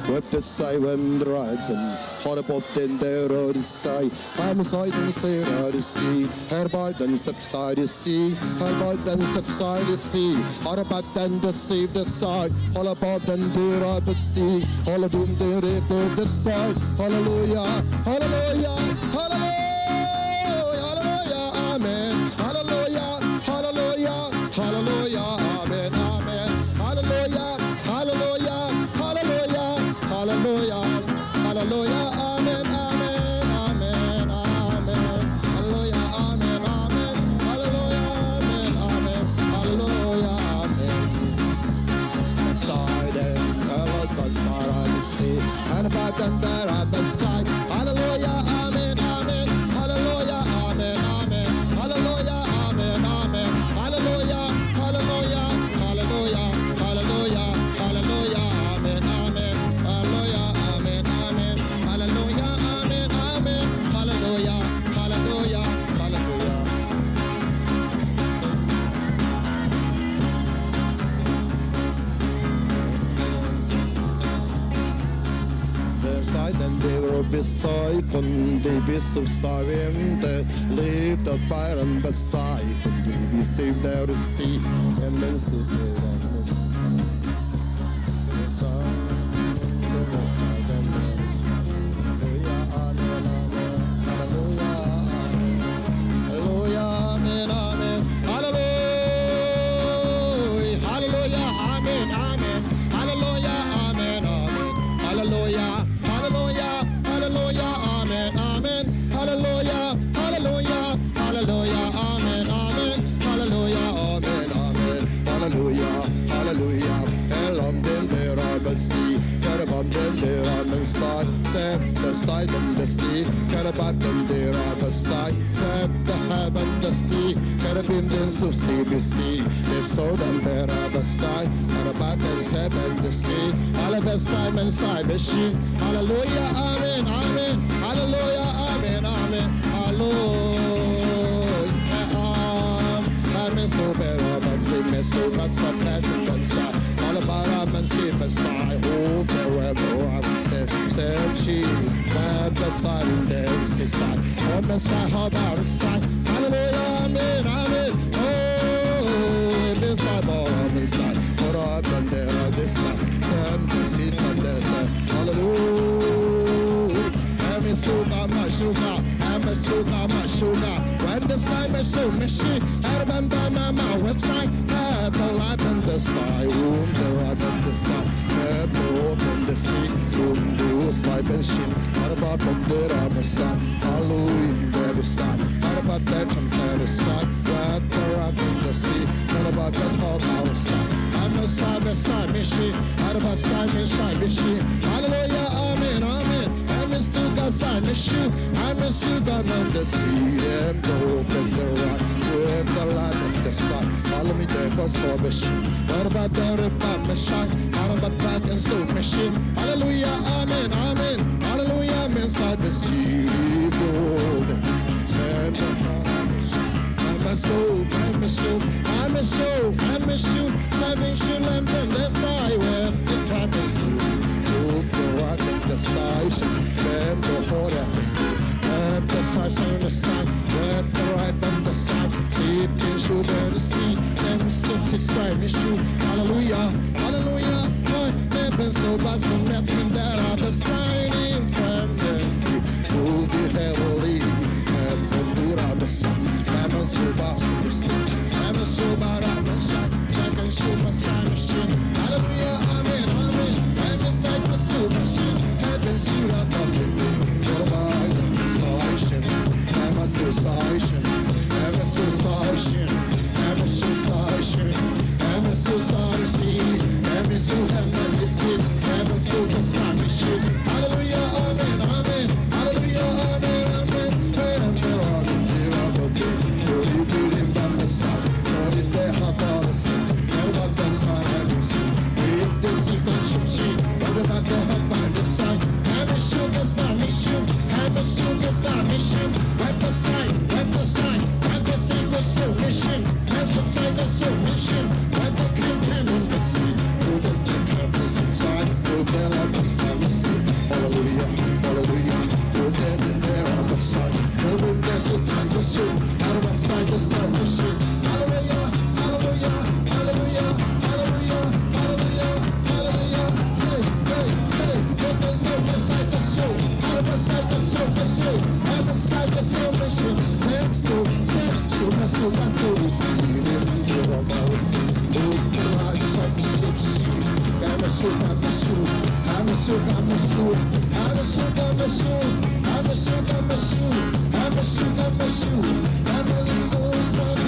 web de sai wem dragen, horabop den der de sai, I'm side and say de si, herby den subside si, herby den subside si, horabop den de save the side, all about den der the sea, all of them der the side, hallelujah, hallelujah, hallelujah, hallelujah, amen, hallelujah, hallelujah, hallelujah, amen, amen, hallelujah, hallelujah, hallelujah, hallelujah, hallelujah, amen, amen, amen, amen, hallelujah, amen, amen, hallelujah, amen, amen, hallelujah, amen. Side and the but side I see, and about them there at the side. Hallelujah, amen, amen, hallelujah, amen, amen, hallelujah, amen, amen, hallelujah, hallelujah, hallelujah, hallelujah, hallelujah, amen, amen, hallelujah, amen, amen, hallelujah, amen, amen, hallelujah, hallelujah, hallelujah. Beside and they were beside con they be so sorry they leave the fire and beside con they be saved there to see and then so they Hallelujah, amen, amen. Hallelujah, hallelujah, amen, amen. Hallelujah, amen, amen. Hallelujah, hallelujah, hallelujah, amen, amen. Hallelujah, hallelujah, hallelujah, amen, amen. Hallelujah, amen, amen. Hallelujah, hallelujah. Elam den der abasi, Kerabam den der amensai, Sep the side of the sea, Kerabam den der abasai, Sep the heaven the sea, Kerabim den so CBC, If so den der abasai, Kerabam den seven the sea, Alabasai men sai machine, Hallelujah, amen, amen, Hallelujah, amen, amen, Hallelujah, amen, so better, but see me so that's a passion inside. All about I'm and see beside. Oh, wherever I'm there, she, but the side and there, see side. Oh, Messiah, how about side? Hallelujah, amen, amen. Oh, beside, oh, I'm inside. What up and there, this side. Sam to see some there, Hallelujah. I'm a sugar, my sugar. I'm a sugar, my sugar. When the side, my soul, machine. Had a my my website. Have the life and the side. The right and the side. Have the open the sea. The side and shin. Had about the Ramesai. Hallelujah, the side. Had about that compare the side. Where the rock in the sea. Had about the top our side. I'm a side by side machine. Had about side machine machine. Hallelujah, amen, amen. I'm a still got side machine. I'm a still got on the sea. Them the open the rock. With the light and the sky. Follow me there, Hallelujah, amen, amen. Hallelujah, amen. I'm a soul, I'm a soul, I'm a soul, I'm a soul, salvation lamp and the sky where the time is the size, them the whole at the sea, the size on the side, the right on the side, see the shoe the sea, them steps inside me shoe. Hallelujah, hallelujah, never so bad from nothing that I beside him from the to the heavenly and the Buddha the sun, I'm a super I'm a super I'm a second super Hallelujah, amen, amen. I'm the side the super heaven sura I'm a suicide, I'm a suicide, I'm a suicide, I'm a suicide, I'm a suicide, I'm a suicide, Hallelujah, amen, amen, hallelujah, amen, amen. Hallelujah, hallelujah, hallelujah, hallelujah, hallelujah, hallelujah, hallelujah. Hey, hey, hey, get the soul beside the soul, out of beside the soul, the soul, out beside the soul, the soul, and so, so, so, so, so, see them, the I'm a shoot, I'm a shoot, I'm a shoot, I'm a shoot, I'm a shoot, I'm a shoot, I'm a shoot, I'm a shoot, I'm a shoot, I'm a shoot, I'm a soul, I'm a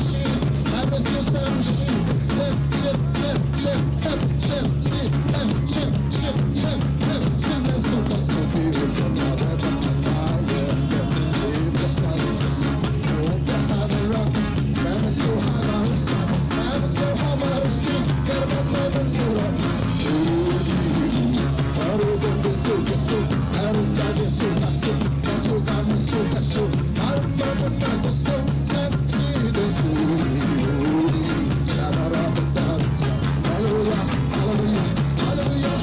shoot, I'm a shoot, I'm a shoot, I'm a shoot, I'm a shoot, zip, zip, zip, zip, hip, zip, zip, hip, zip, zip, zip, hip, zip, that's so, that's so beautiful. Hallelujah, hallelujah, hallelujah,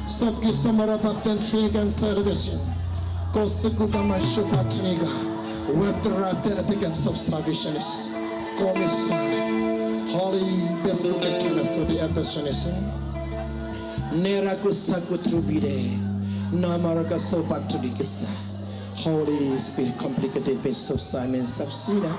Sabki samara baptan trigan salvation. Kosukugama shupatriga. Webdrapte epican of salvation is. Komisa. Holy Besukatuna so the episonism. Nerakusakutrubide. Namaraka sopatrigisa. Holy Spirit complicated base of Simon Safsina.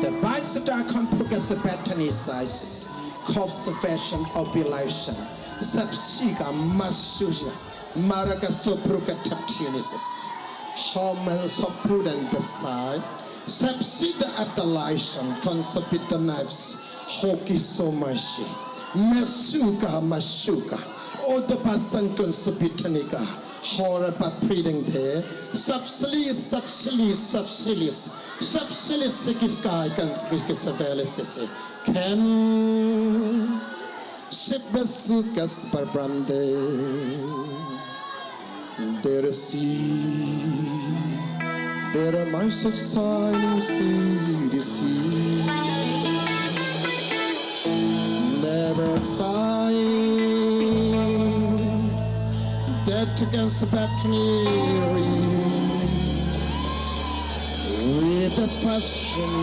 The Bible complicates the sizes. Corpse fashion of Elisha. Sapsiga Masuja Maraka Sopruka Taptianisis. Homan Soprudent the side. Sapsida Atalation Consapit the knives. Hoki Somashi. Masuka Masuka. Odapasan Consapitanica. Horapa Preding there. Sapsili Sapsili Sapsilis. Sapsilis Sikiskai Kanskisavelisis. Kem. Shibasukas Barbrande Der sea Der mice of silence sea the sea Never sigh Dead against the battery With the fashion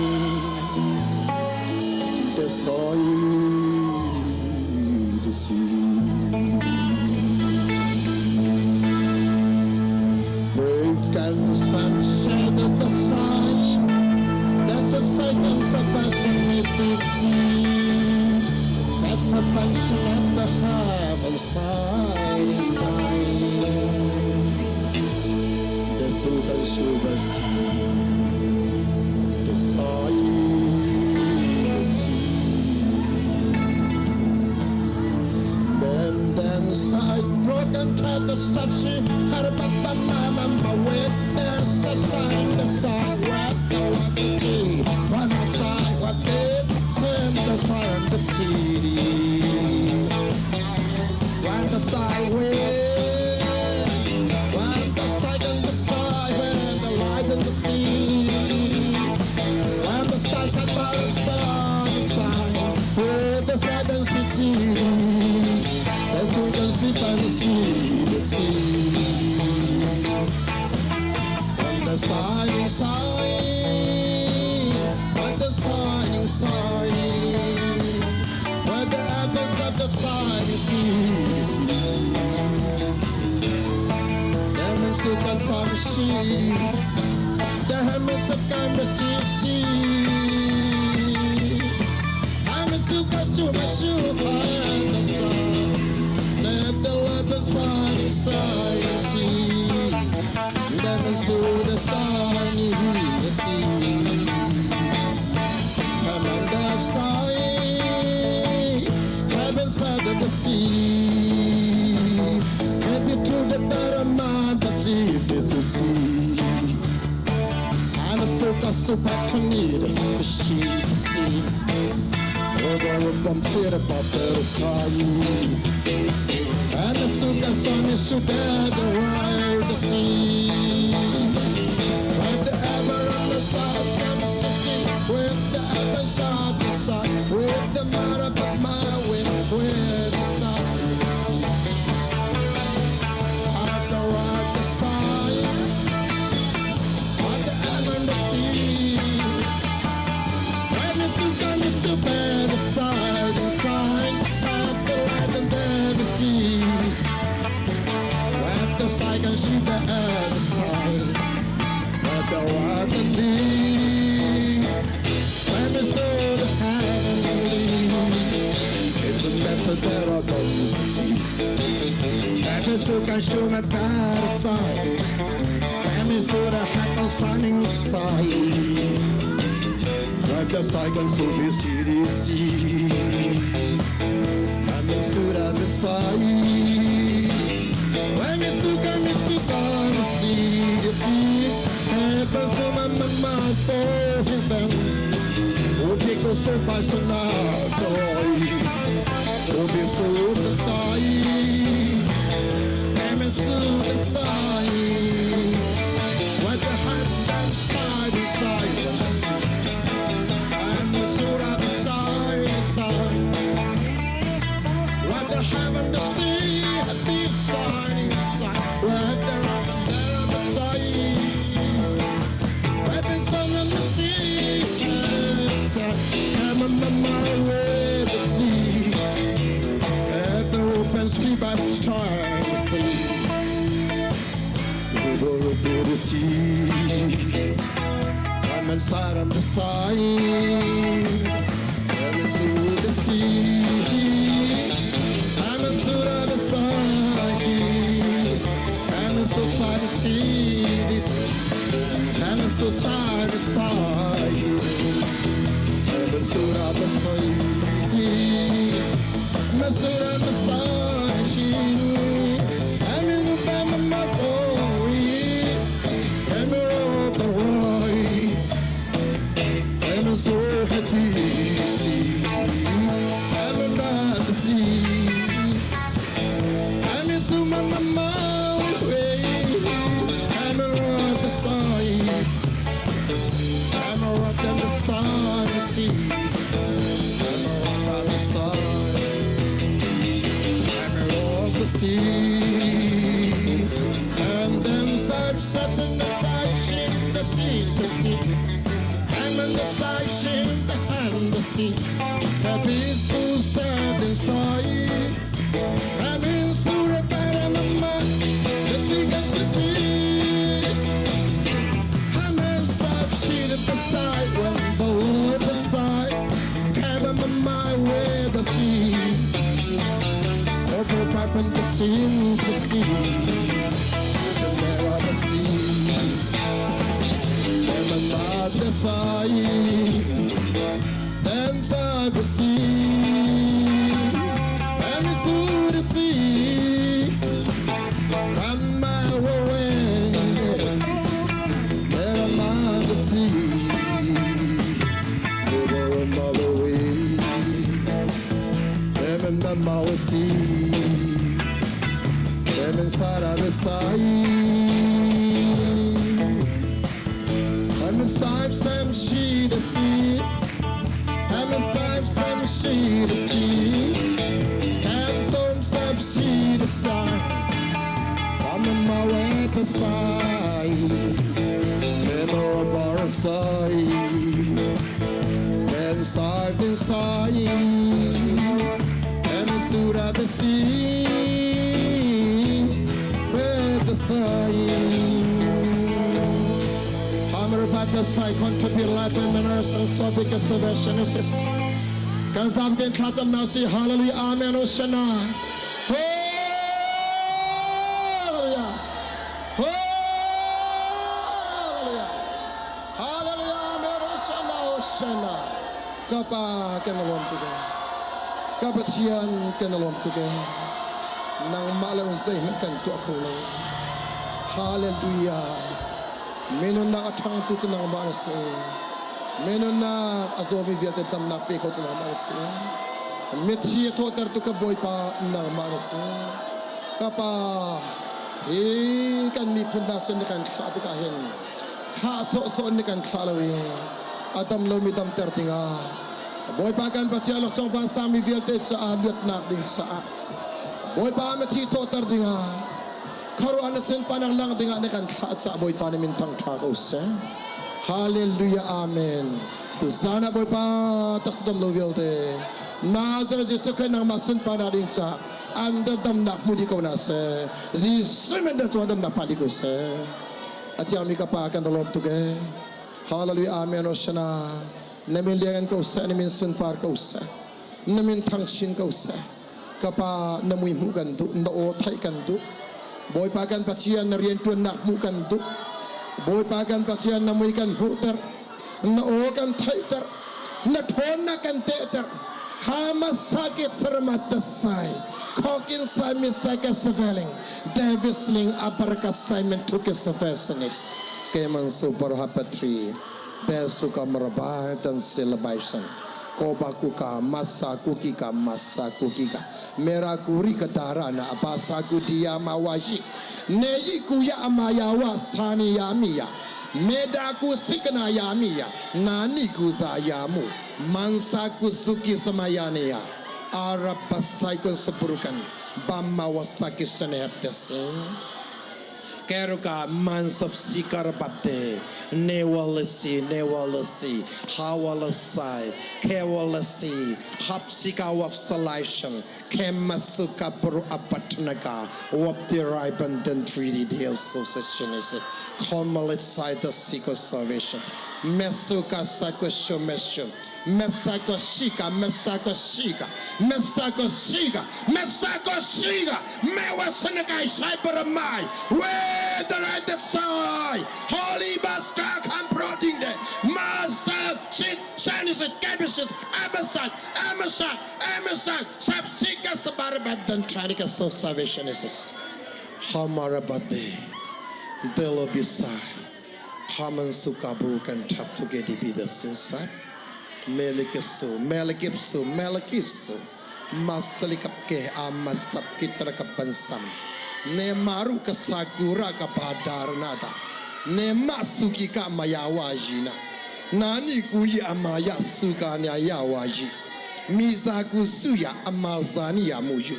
The soil the sea. Brave can some shadow beside. That's a second passion see. That's the passion of the heaven side inside. The sugar sugar sea. The side the sea. And then side broken to the she had a papa mama with the sign the side what the lucky one side what did send the sign the city one the side with one the side and the side when the life in the sea one the side cut by the side with the seven city. That's who can see by the sea, the sea. On the shining side, on the shining side, where the heavens of the shining sea, the sea. Heavens to the sun, she, the heavens of the sea, sea. I'm a super, super, super, the sun. Let the love inside, inside, see. Never saw the sun in the sea. Come on the side, heaven side of the sea. Happy to the better mind, but deep in the sea. I'm a super, super to need the she to see. Over from theater, but the side. And the suka sun is together right the sea. With the ever on the side, some sea, with the ever side, the side, with the matter but my wind, with the side, sea. At the right the side, at the ever in the sea. When the suka is to bed, the side, the side, at the light and then the sea. With the side and she the other side. But the water lead. When the soul heavenly. It's a method that I don't succeed. And the soul can show my better side. And the soul that happens signing side. But the side can so be see the sea. Sai. Misuka misuka si si Pasuma mama so heaven Ubi ko so pa so na doi Ubi so the sai Emisu the sai What the hand and side side I'm the sura the side side What the heaven the sea the side side What the rock the side Weapons on the sea I'm on my way to sea At the open sea by time to see We will be the sea I'm inside on the side I'm into the sea I'm inside of the side I'm so sorry to see this I'm so sorry to see I'm so sorry to see I'm so sorry to see I'm in the band of my story I'm in the way I'm so happy see I'm not the sea I'm in so my way I'm on the side I'm on the side see I'm on the side I'm on the sea And then side steps in the side ship the sea the sea I'm in the side ship the hand the sea Happy so sad inside I'm in Sura Paramama the chicken city I'm in side she the side when the the side Cabin my way the sea Over pipe and the seams the sea The mirror the sea I'm not the side Them side the sea I'm in the sea I'm my way There I'm on the sea There another way Them and the sea Them inside of the side I'm inside some she the sea I'm inside some she the sea And some some she the side I'm on my way to side Camera bar side Inside inside I'm in Sura the sea With the side Hammer sai contribute life and manners and so big a salvation is. Kan zam den thla cham nau si hallelujah amen oshana. Hallelujah. Hallelujah. Hallelujah amen oshana oshana. Kapa kan lom tu ke. Kapa thian kan lom tu ke. Nang ma le un sei man kan tu kho lo. Hallelujah. Minun nak a thang tu chu nang ma na si. Minun nak a zawmi vialte damnak pe kho tu nang ma na si. Mithi a thawhter tu ka Bawipa nang ma na si. Ka pa hi kan miphun hna sin na kan thlah tikah hin thlah sawhsawh in na kan thlah lo i a dam lomi damter dingah Bawipa kan Pathian laksawng vansangmi vialte caah luatnak ding caah Bawipa mithi thawhter dingah khuaruah na sunparnak lang dingah na kan thlah caah Bawipa nih min thangṭha ko seh. Hallelujah Amen. Tuzan ah Bawipa taksa dam lo vialte Nazareth Jesuh Christ nangmah sunparnak ding caah an damnak hmu dih ko hna seh. Jesuh min cungah damnak phan dih ko seh. A thiangmi ka Pa kan lawm tuk ee. Hallelujah Amen Hosanna. Na min liangan ko seh, na min sunpar ko seh. Na min thangchin ko seh. Ka Pa na mui hmuh kan duh, na aw theih kan duh. Bawipa kan Pathian na rianṭuannak hmuh kan duh. Bawipa kan Pathian na mui kan hmuhter, na aw kan theihter, na ṭhawnnak kan tehter. Hamasake Saramatasai, Kokin Simon Saka Saveling, Davis Ling Abaraka Simon Tukis Safesanis, Keman Super Hapatri, Besuka Marabai tan Silabaisan, Kobakuka, Masakukika, Masakukika, Merakuri Katarana, Abasaku Diyamawashi, Neikuya Amayawa Saniyamiya, Medaku Siknayamiya, Nani Kuzayamu, Mansaku Suki Samayaniya, Arabasaikon Sapurukan, Bamawasaki Sanehaptasin. Keruka mansap sikar bapte newalasi newalasi hawalasai kewalasi hapsika wafsalation kemasuka buru apatnaka wapti ripen den 3D deal association komalit the siko salvation mesuka sakosho mesho Mesako shika, mesako shika, mesako shika, mesako shika, mewa senekai cyberamai, where the right side, Holy Basta comproting the Masa sit Sanisis Kabisis Amazon Amazon Amazon Sapsika Sabarabadan Tranika so salvation is Hamarabade Delo Bisai Haman Sukabrukan Tap to get be the sinside Melikisu, Melikipsu, Melikisu, Masalikapke, Amasapkitra kapansam, Ne maru kasakura kapadarnada, Ne masuki ka mayawajina, Nani kuyi amaya sukanya yawaji, Mizaku suya amazani yamuyu,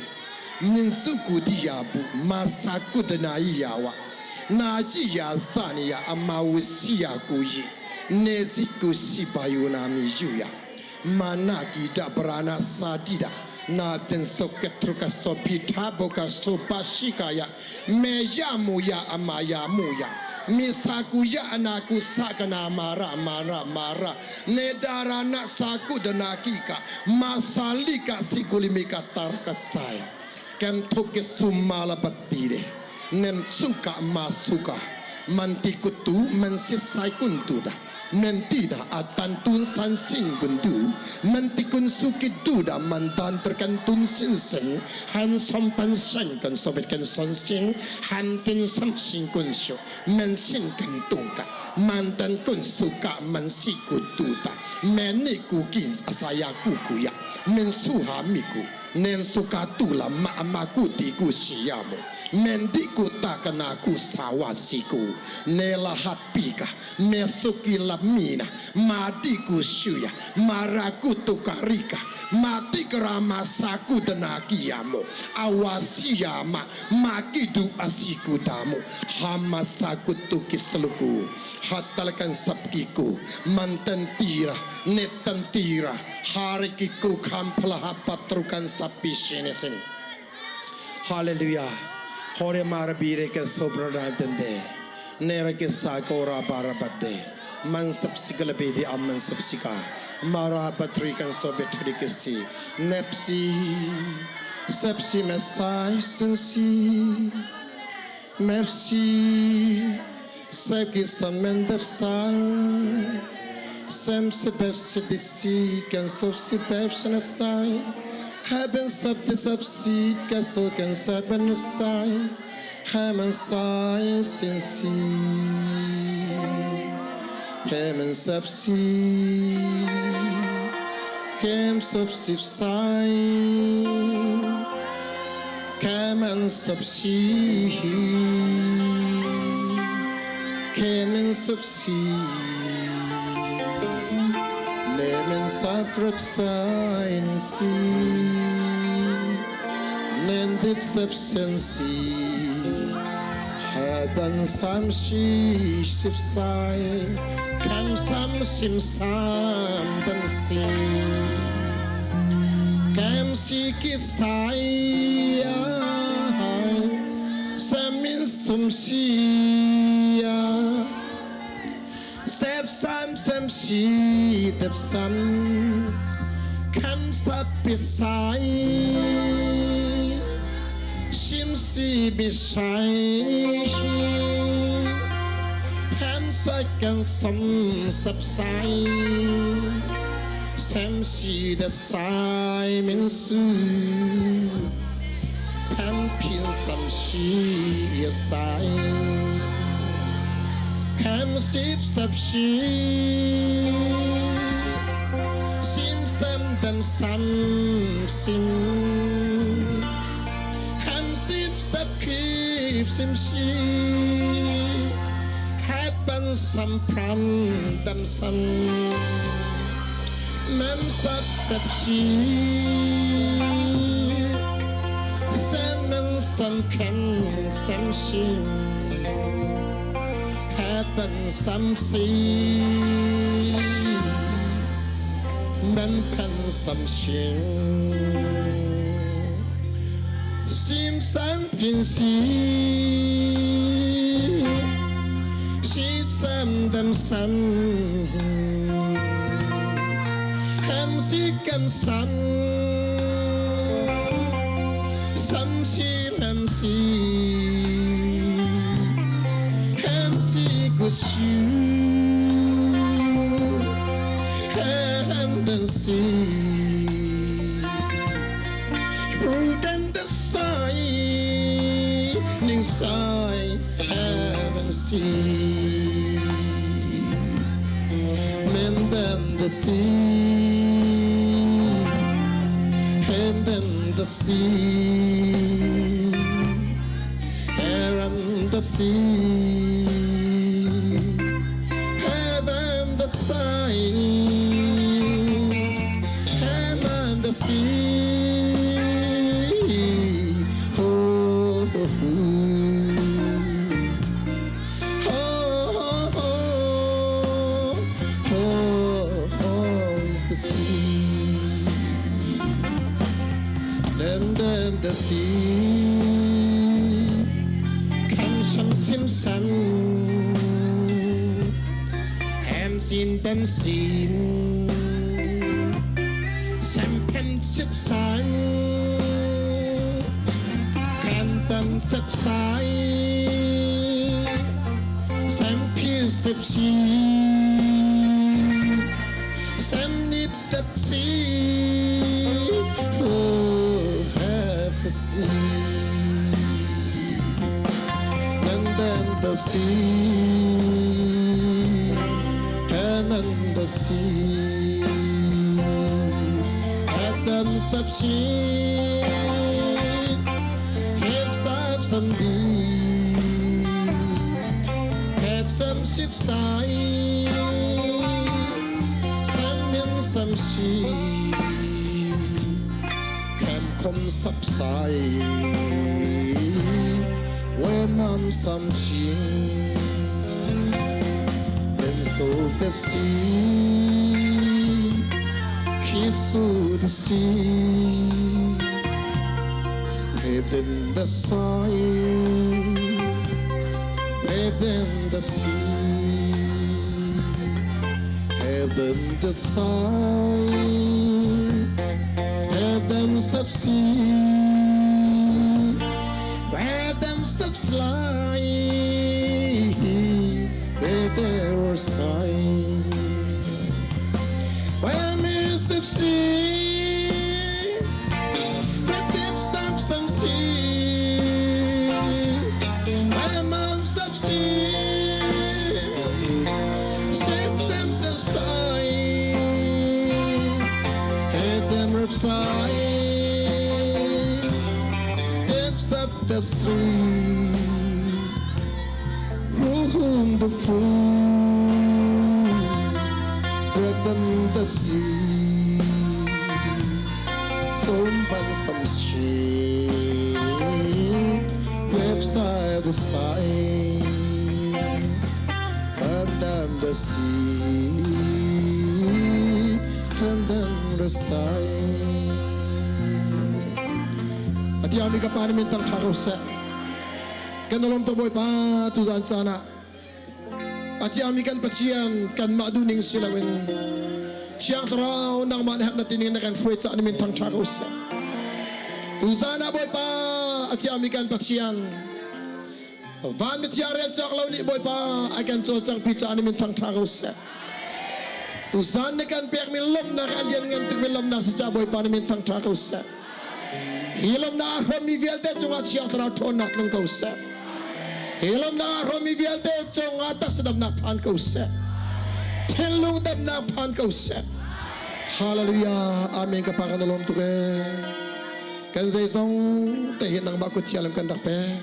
Minsuku diyabu, Masaku danayawa, Naji ya saniya amawusiya kuyi. Neziku sibayunami yuya manakida brana sadida na tensoketruka sopita boka sopashikaya meyamuya amayamuya misakuya anaku sakana mara mara mara nedarana sakudanakika masalika sikulimika tarkasaya kemtuke sumalapatire nemsuka masuka mantikutu mensisai kuntuda mentida atantun san sin kuntu mentikun suki duda mantan terkantun sin sin han sompan sen kan sobet kan son sin han tin sam sin kun syo men sin kan tungka mantan kun suka man si kututa meni ku kin asaya ku kuya men suha miku nen suka tula ma amaku tiku siyamu mendiku takanaku sawasiku nela hapika mesuki lamina madiku shuya maraku tukarika matikrama saku denakiyamo awasiyama makidu asiku damu hamasaku tukisluku hatalkan sabkiku mantantira netantira harikiku kamplaha patrukan sapishinesin. Hallelujah. Hore mara bire ke sobra dende. Nera ke sakora barabade. Man sab sigala bedi amman sab sika. Mara patrikan sobe trikesi. Nepsi. Sepsi mesai sensi. Mepsi. Sepki samendefsai. Sem se bes disi kan so si bes sai. Haben sab de sab si ka so kan saben sai. Hemen sai sin si. Hemen sab si. Hem sab si sai. Kemen sab si. Kemen sab si. Nemen safrap sain si. Nendip sab sen si. Haben sam si sip sai. Kam sam sim sam dan si. Kam si ki sai Samin sum si ya. Sep sam sam si dep sam. Kam sap pi sai. Sim si bi sai. Ham sa kan sam sap sai. Sam si da sai min su Pan pin sam si sai Kam sip sap si Sim sam dam sam sim Ham sip sap kip sim si Happen sam pram dam sam Mem sap sap si Semen sam kem sam sim Happen sam si Men pen sam sim Sim sam pin si Sip sam dam sam Hem si kem sam Sam si mem si Hem si ku su Hem den si Prudent the sai Ning sai heaven see Men them the sea Hem them the sea Aram the sea Heaven the sign Heaven the sea Oh, oh, oh, oh, oh, oh, the sea. Them, them, the sea. Kam sham sim sam. Ham sim them sim. Sam pem sip san. Kam tam sip sai. Sam pi sip si. Sam nip tap si. Oh, have the sea. Then them the sea. Heaven the sea. Had them sap she. Have sap some dee. Have some ship sai. Sam yam sam shi. Cam kom sap sai. We mam sam chin. Them so the sea. Keep to the sea. Have them the sign. Have them the sea. Have them the sign. Have them sub sea. Have them sub slide. Have their sign. When is the sea? Red some some sea. When mom's of sea. Save them the sign. Have them of sign. Depths of the sea. Room the fool. Breath them the sea. Som ban sam shi. Website the sign. Up down the sea. Turn down the sign. At yami ka pa namin tang thako sa. Kan to boy pa tu zan sana. At yami kan pachian kan maduning silawin. Siang taraw nang manhak na tinin na kan hruai cha ni min thang tha ko sa. Tu zana boy pa at yami kan pachian. Van mi tiang rel chak lo ni boy pa ai kan chol chang pi cha ni min thang tha ko sa. Tuzan na kan pekmi lawmhnak a lianngan tukmi lawmhnak si ca Bawipa na min thangṭha ko seh. Hi lawmhnak a hrawmmi vialte cungah Thiang Thlarau ṭhawnnak tlung ko seh. Hi lawmhnak a hrawmmi vialte cungah taksa damnak phan ko seh. Thinlung damnak phan ko seh. Hallelujah. Amen. Ka pa kan lawm tuk ee. Kan zeizong te hi nangmah kut thialam kan rak pek.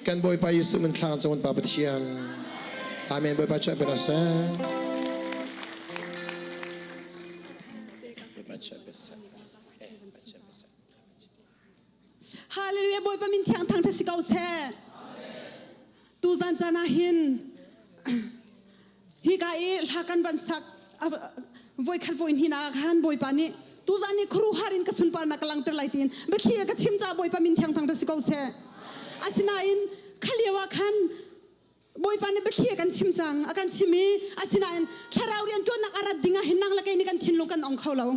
Kan Bawipa Jesuh min thlang cung Pa Pathian. Amen. Bawipa chiah pe seh. Bawipa chiah pe seh. Hallelujah Bawipa min thiang thang si ko seh. Tu zan caan ah hin hi ka i hla kan van sak voi khat voi hnih ah khan Bawipa nih tu zan ni khuaruahhar in ka sunparnak ka langter lai tiin biathli ka chim ca Bawipa min thiang thang si ko seh. Asinain kha lio ah khan Bawipa nih biathli a kan chim cang a kan chim i asinain thlarau rian ṭuannak a rat ding ah hin nang le kei nih kan thinlung kan ong kho lo.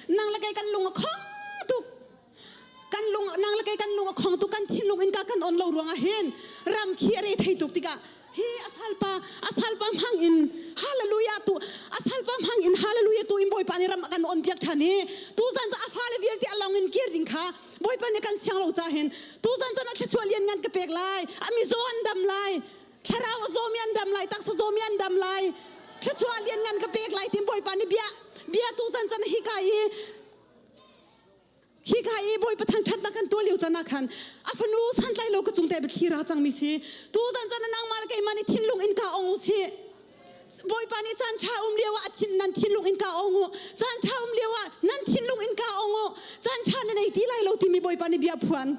Nang le kei kan lung a khong tuk. Kan lung nang le kei kan lung a khong tuk kan thinlung innka kan on lo ruangah hin ram khi a re thei tuk tikah hi a salpa a salpa hmang in hallelujah tu a salpa hmang in hallelujah tu in Bawipa nih ram a kan on piak ṭhan i tuzan cu a fale vialte a long in kir ding kha Bawipa nih kan siang lo ca hin tuzan caan ah thluachuah lian ngan ka pek lai a mizaw an dam lai thlarau a zawmi an dam lai taksa zawmi an dam lai thluachuah lian ngan ka pek lai tin Bawipa nih bia bia tuzan caan hi ka i hi ka i Bawipa thangṭhatnak kan tuah lio caan ah khan a fanu santlai lo ka cung te biathli ra cangmi si tuzan caan ah nangmah le keimah nih thinlung in ka ong u sih Bawipa nih caan ṭha um lio ah nan thinlung in ka ong u. Caan ṭha um lio ah nan thinlung in ka ong u. Caan ṭha na nei ti lai lo timi Bawipa nih bia phuan.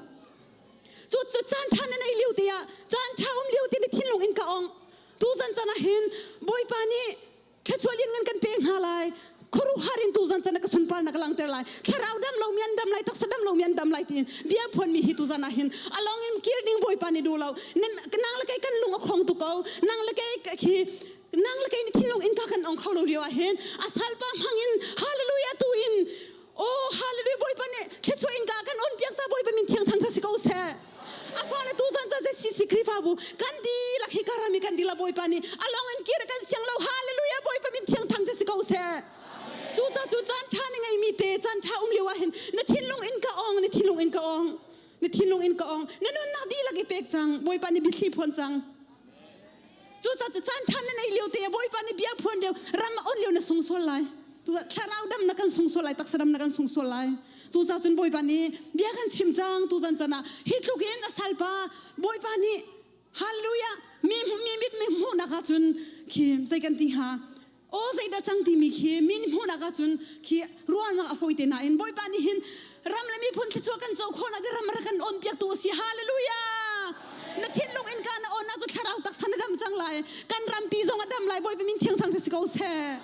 Cu cu caan ṭha na nei lio te ah caan ṭha um lio te ni thinlung in ka ong. Tu zan caan ah hin Bawipa nih thluachuah lianngan kan pek hna lai. Khuaruahhar in tuzan caan ah ka sunparnak ka langhter lai. Thlarau dam lomi an dam lai, taksa dam lomi an dam lai tiin bia phuanmi hi tuzan ah hin along in kir ding Bawipa nih duh lo. Nang le kei kan lung a khong tu ko. Nang le kei khi nang le kei nih thinlung in ka kan ong kho lo lio ah hin a salpa hmang in hallelujah tu in oh hallelujah Bawipa nih thluachuah in ka kan on piak sa Bawipa min thiang thang si ko seh. A fale tu zan ca CC Khrihfabu kan dihlak hi karami kan dihlak Bawipa nih along in kir kan siang lo hallelujah Bawipa min thiang thang si ko seh. Cu ca cu caan ṭha na ngeimi te caan ṭha um lio ah hin na thinlung in ka ong na thinlung in ka ong na thinlung in ka ong na nunnak dihlak i pek cang Bawipa nih biathli phuan cang. Cu ca cu caan ṭha na nei lio te Bawipa nih bia phuan lio ram a on lio na sung sual lai. Tu thlarau dam na kan sung sual lai taksa dam na kan sung sual lai. Cu ca cun Bawipa nih bia kan chim cang tu zan can ah hi tluk in a salpa Bawipa nih hallelujah mi mi mit mi hmuhnak ah cun khi zei kan ti hnga aw zeidah cang timi khi min hmuhnak ah cun khi ruahnak a fawi te nain Bawipa nih hin ram le miphun thluachuah kan co khawhnak ram rak kan on piak tu a si hallelujah na thinlung in ka na on ah cu thlarau taksa na dam cang lai kan rampi zong a dam lai Bawipa min thiang thang si ko seh.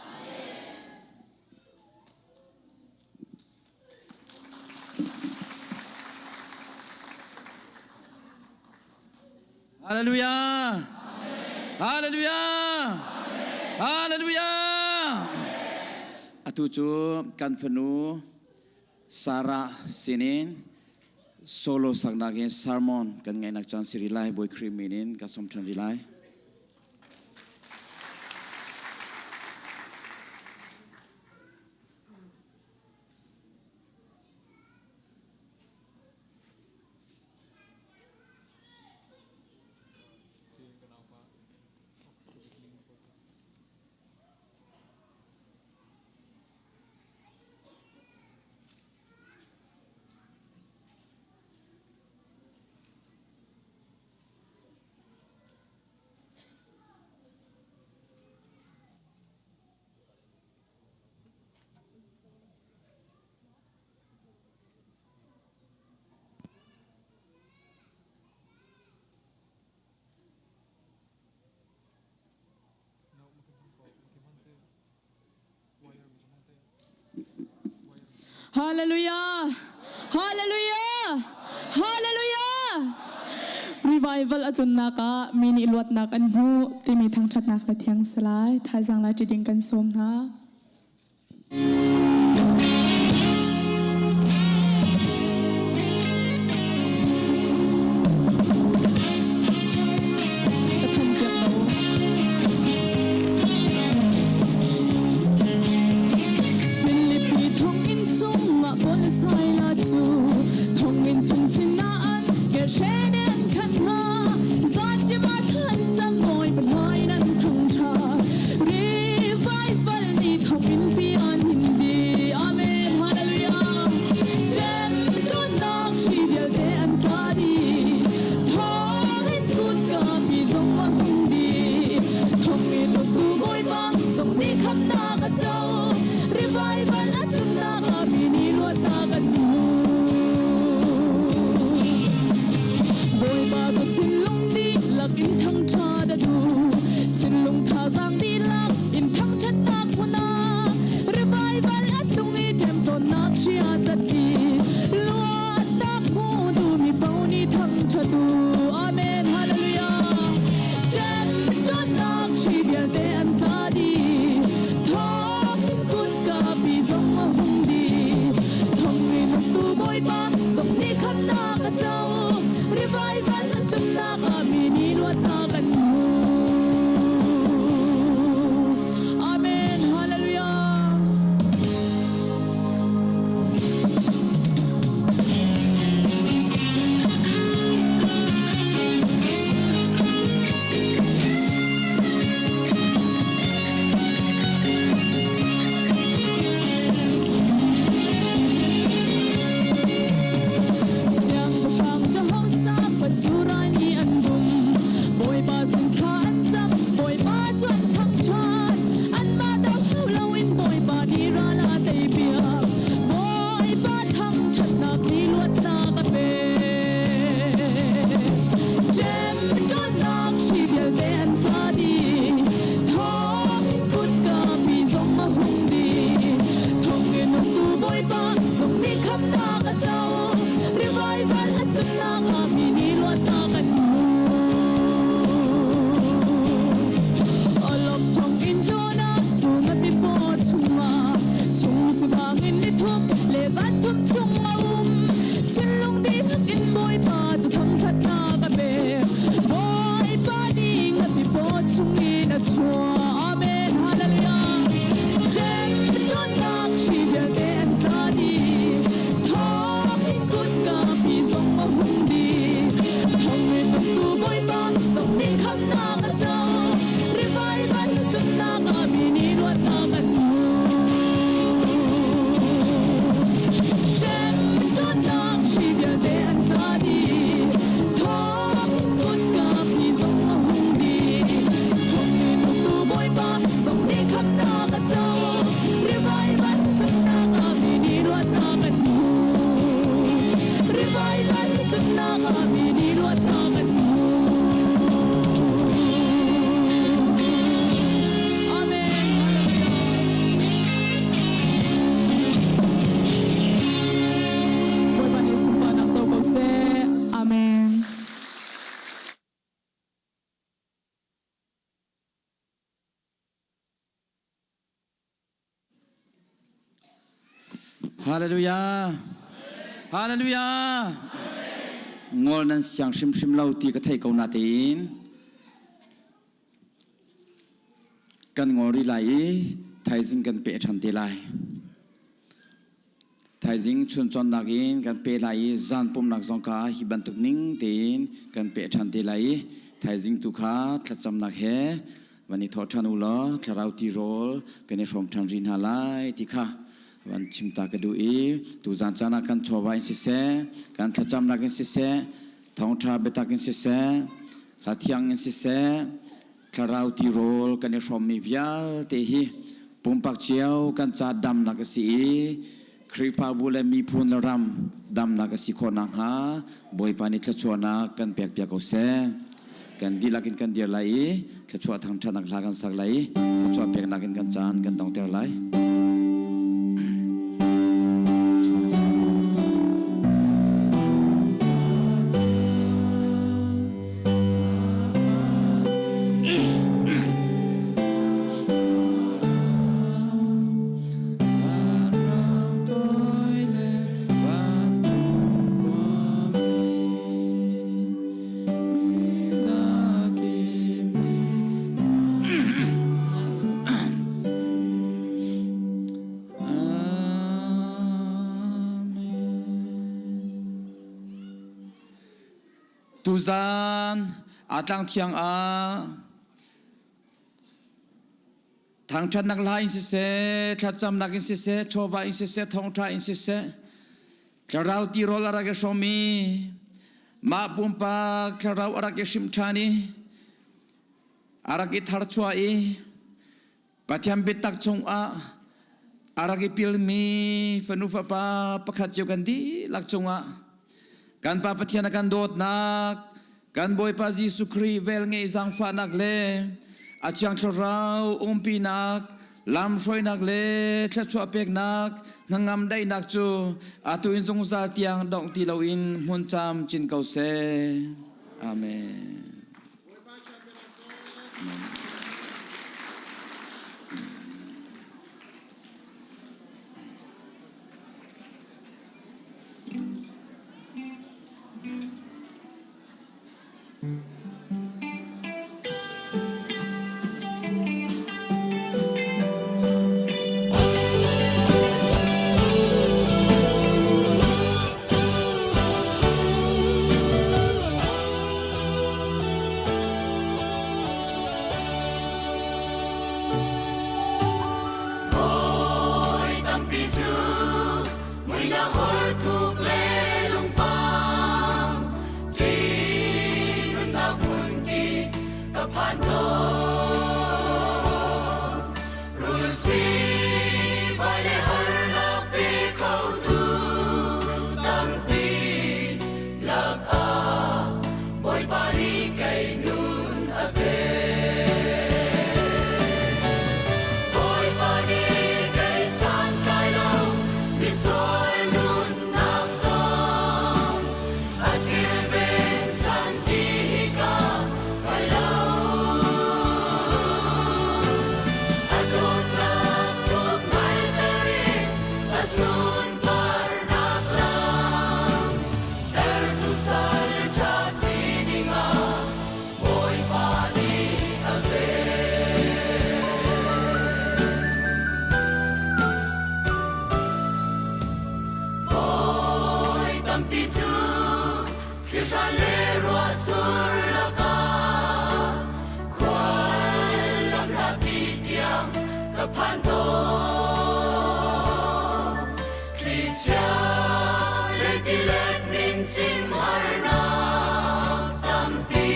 Hallelujah. Hallelujah. Hallelujah. Atu cu kan fanu Sarah sinin solo saknak in sermon kan ngaihnak caan si rih lai Bawi Khrih min in ka sawm ṭhan rih lai. Hallelujah! Hallelujah! Hallelujah! Revival a tlunnak ah mi nih luatnak an hmu timi thangṭhatnak le thiang salai thaizang lai ṭi ding kan sawm hna. Ka thanpiak lo. in thangṭhat a duh. Thinlung thazaang dihlak in thangṭhatnak hmun ah revival a tlung i ṭemṭawnnak hri a cat i luatnak hmu duhmi paoh nih thangṭhat u. Amen. Hallelujah. Ṭemṭawnnak hri vialte an tla dih. Thawngin kutka pi zong a hung dih. Thawngin uktu Bawipa zong nih khamnak a co. Revival an tlunnak ah mi nih luatnak an hmu. Amen. Hallelujah. Siangpahrang Jehoshaphat cu ral nih an dum. Bawipa sin thla an cam, Bawipa cu an thangṭhat. Anmah doh hau loin Bawipa nih ral a teipiak. Bawipa thangṭhatnak nih luatnak a pek. Ṭemṭawnnak hri vialte an tla dih. Thawngin kutka pi zong a hung dih. Thawngin uktu Bawipa zong nih khamnak a co. Revival a tlunnak ah mi nih luatnak an hmu. Awlokchong in Jonah cu na pipaw chungah chung sivang in ni thum le zan thum chung a um. Thinlung dihlak in Bawipa cu thangṭhatnak a pek. Bawipa nih na pipaw chungin a chuah. Amen. Hallelujah. Ṭemṭawnnak hri vialte an tla dih. Thawngin kutka pi zong a hung dih. Thawngin uktu Bawipa zong nih khamnak a co. Revival tlunnak ah mi nih luatnak an hmu. Ṭemṭawnnak hri vialte an tla dih. Thawngin kutka pi zong a hung dih. Thawngin uktu Bawipa zong nih khamnak a co. Revival tlunnak ah mi nih luatnak an hmu. Revival tlunnak ah mi nih luatnak an hmu. Amen. Bawipa nih sunparnak co ko seh. Amen. Hallelujah. Hallelujah. Ngol nan siang hrimhrim lo ti ka thei ko na tein kan ngol rih lai i thaizing kan pe ṭhan te lai. Thaizing chuncawnnak in kan pe lai i zan pumnak zong kha hi bantuk ning tein kan pe ṭhan te lai i thaizing tu kha thlacamnak he van i thawh ṭhan u law thlarau tirawl kan i hrawm ṭhan rih hna lai ti kha van chim ta ka duh i tuzan caan ah kan chawva in siseh kan thlacamnak in siseh thawngṭha biatak in siseh hla thiang in siseh Thlarau tirawl kan i hrawmmi vialte hi pumpak cio kan ca damnak a si i Khrihfabu le miphun le ram damnak a si khawh nakhnga Bawipa nih thluachuahnak kan pekpiak ko seh. Kan dihlak in kan dir lai i thluachuah thangṭhatnak hla kan sak lai i thluachuah peknak in kan caan kan dongter lai. Tuzaan aa tlang thiang ah thangṭhatnak hla in siseh, thlacamnak in siseh, chawva in siseh, thawngṭha in siseh, thlarau tirawl a rak i hrawm i mah pumpak thlarau a rak i hrimh ṭhan i a rak i tharchuah i Pathian biatak chungah a rak i pilmi fanu fapa pakhat cio kan dihlak cungah kan Pa Pathian a kan dawtnak, Kan Bawipa Jesuh Khrih velngeih zaangfahnak le a Thiang Thlarau umpinak, lamhruainak le thluachuah peknak, hnangam daihnak cu atu in zungzal tiang dongh ti loin hmun cam cin ko seh. Amen. Voi tampi cu muinak hor thuk le lungpang ṭihnunnak hmunkip ka phan tawn. Rul si vai le harnak pe khotu tampi lakah Bawipa nih kei nun a ven. Bawipa nih kei santlai lo misual nunnak zong a kilven chan ti ka hngal lo. A dawtnak thuk hngalter in a sunparnak lam tertu sal ṭha si dingah Bawipa nih a ven. Voi tampi cu thlihran le ruahsur lakah khual lam hlatpi tiang ka phan tawn. Thlichia le tilet min cim harnak tampi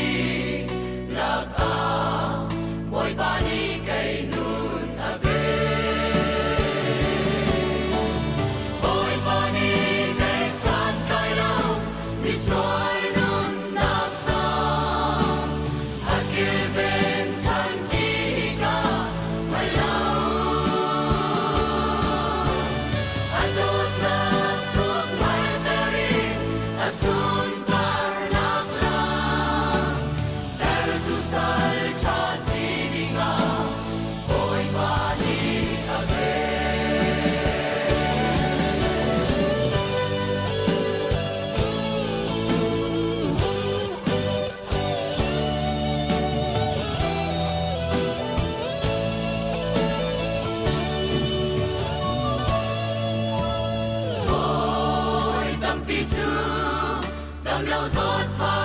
lakah Bawipa nih kei nun a ven. Bawipa nih kei santlai lo misual nunnak zong a kilven chan ti ka hngal lo. A dawtnak thuk hngalter in a sunparnak lam tertu sal ṭha si dingah Bawipa nih a ven. Voi tampi cu damlo zawtfah.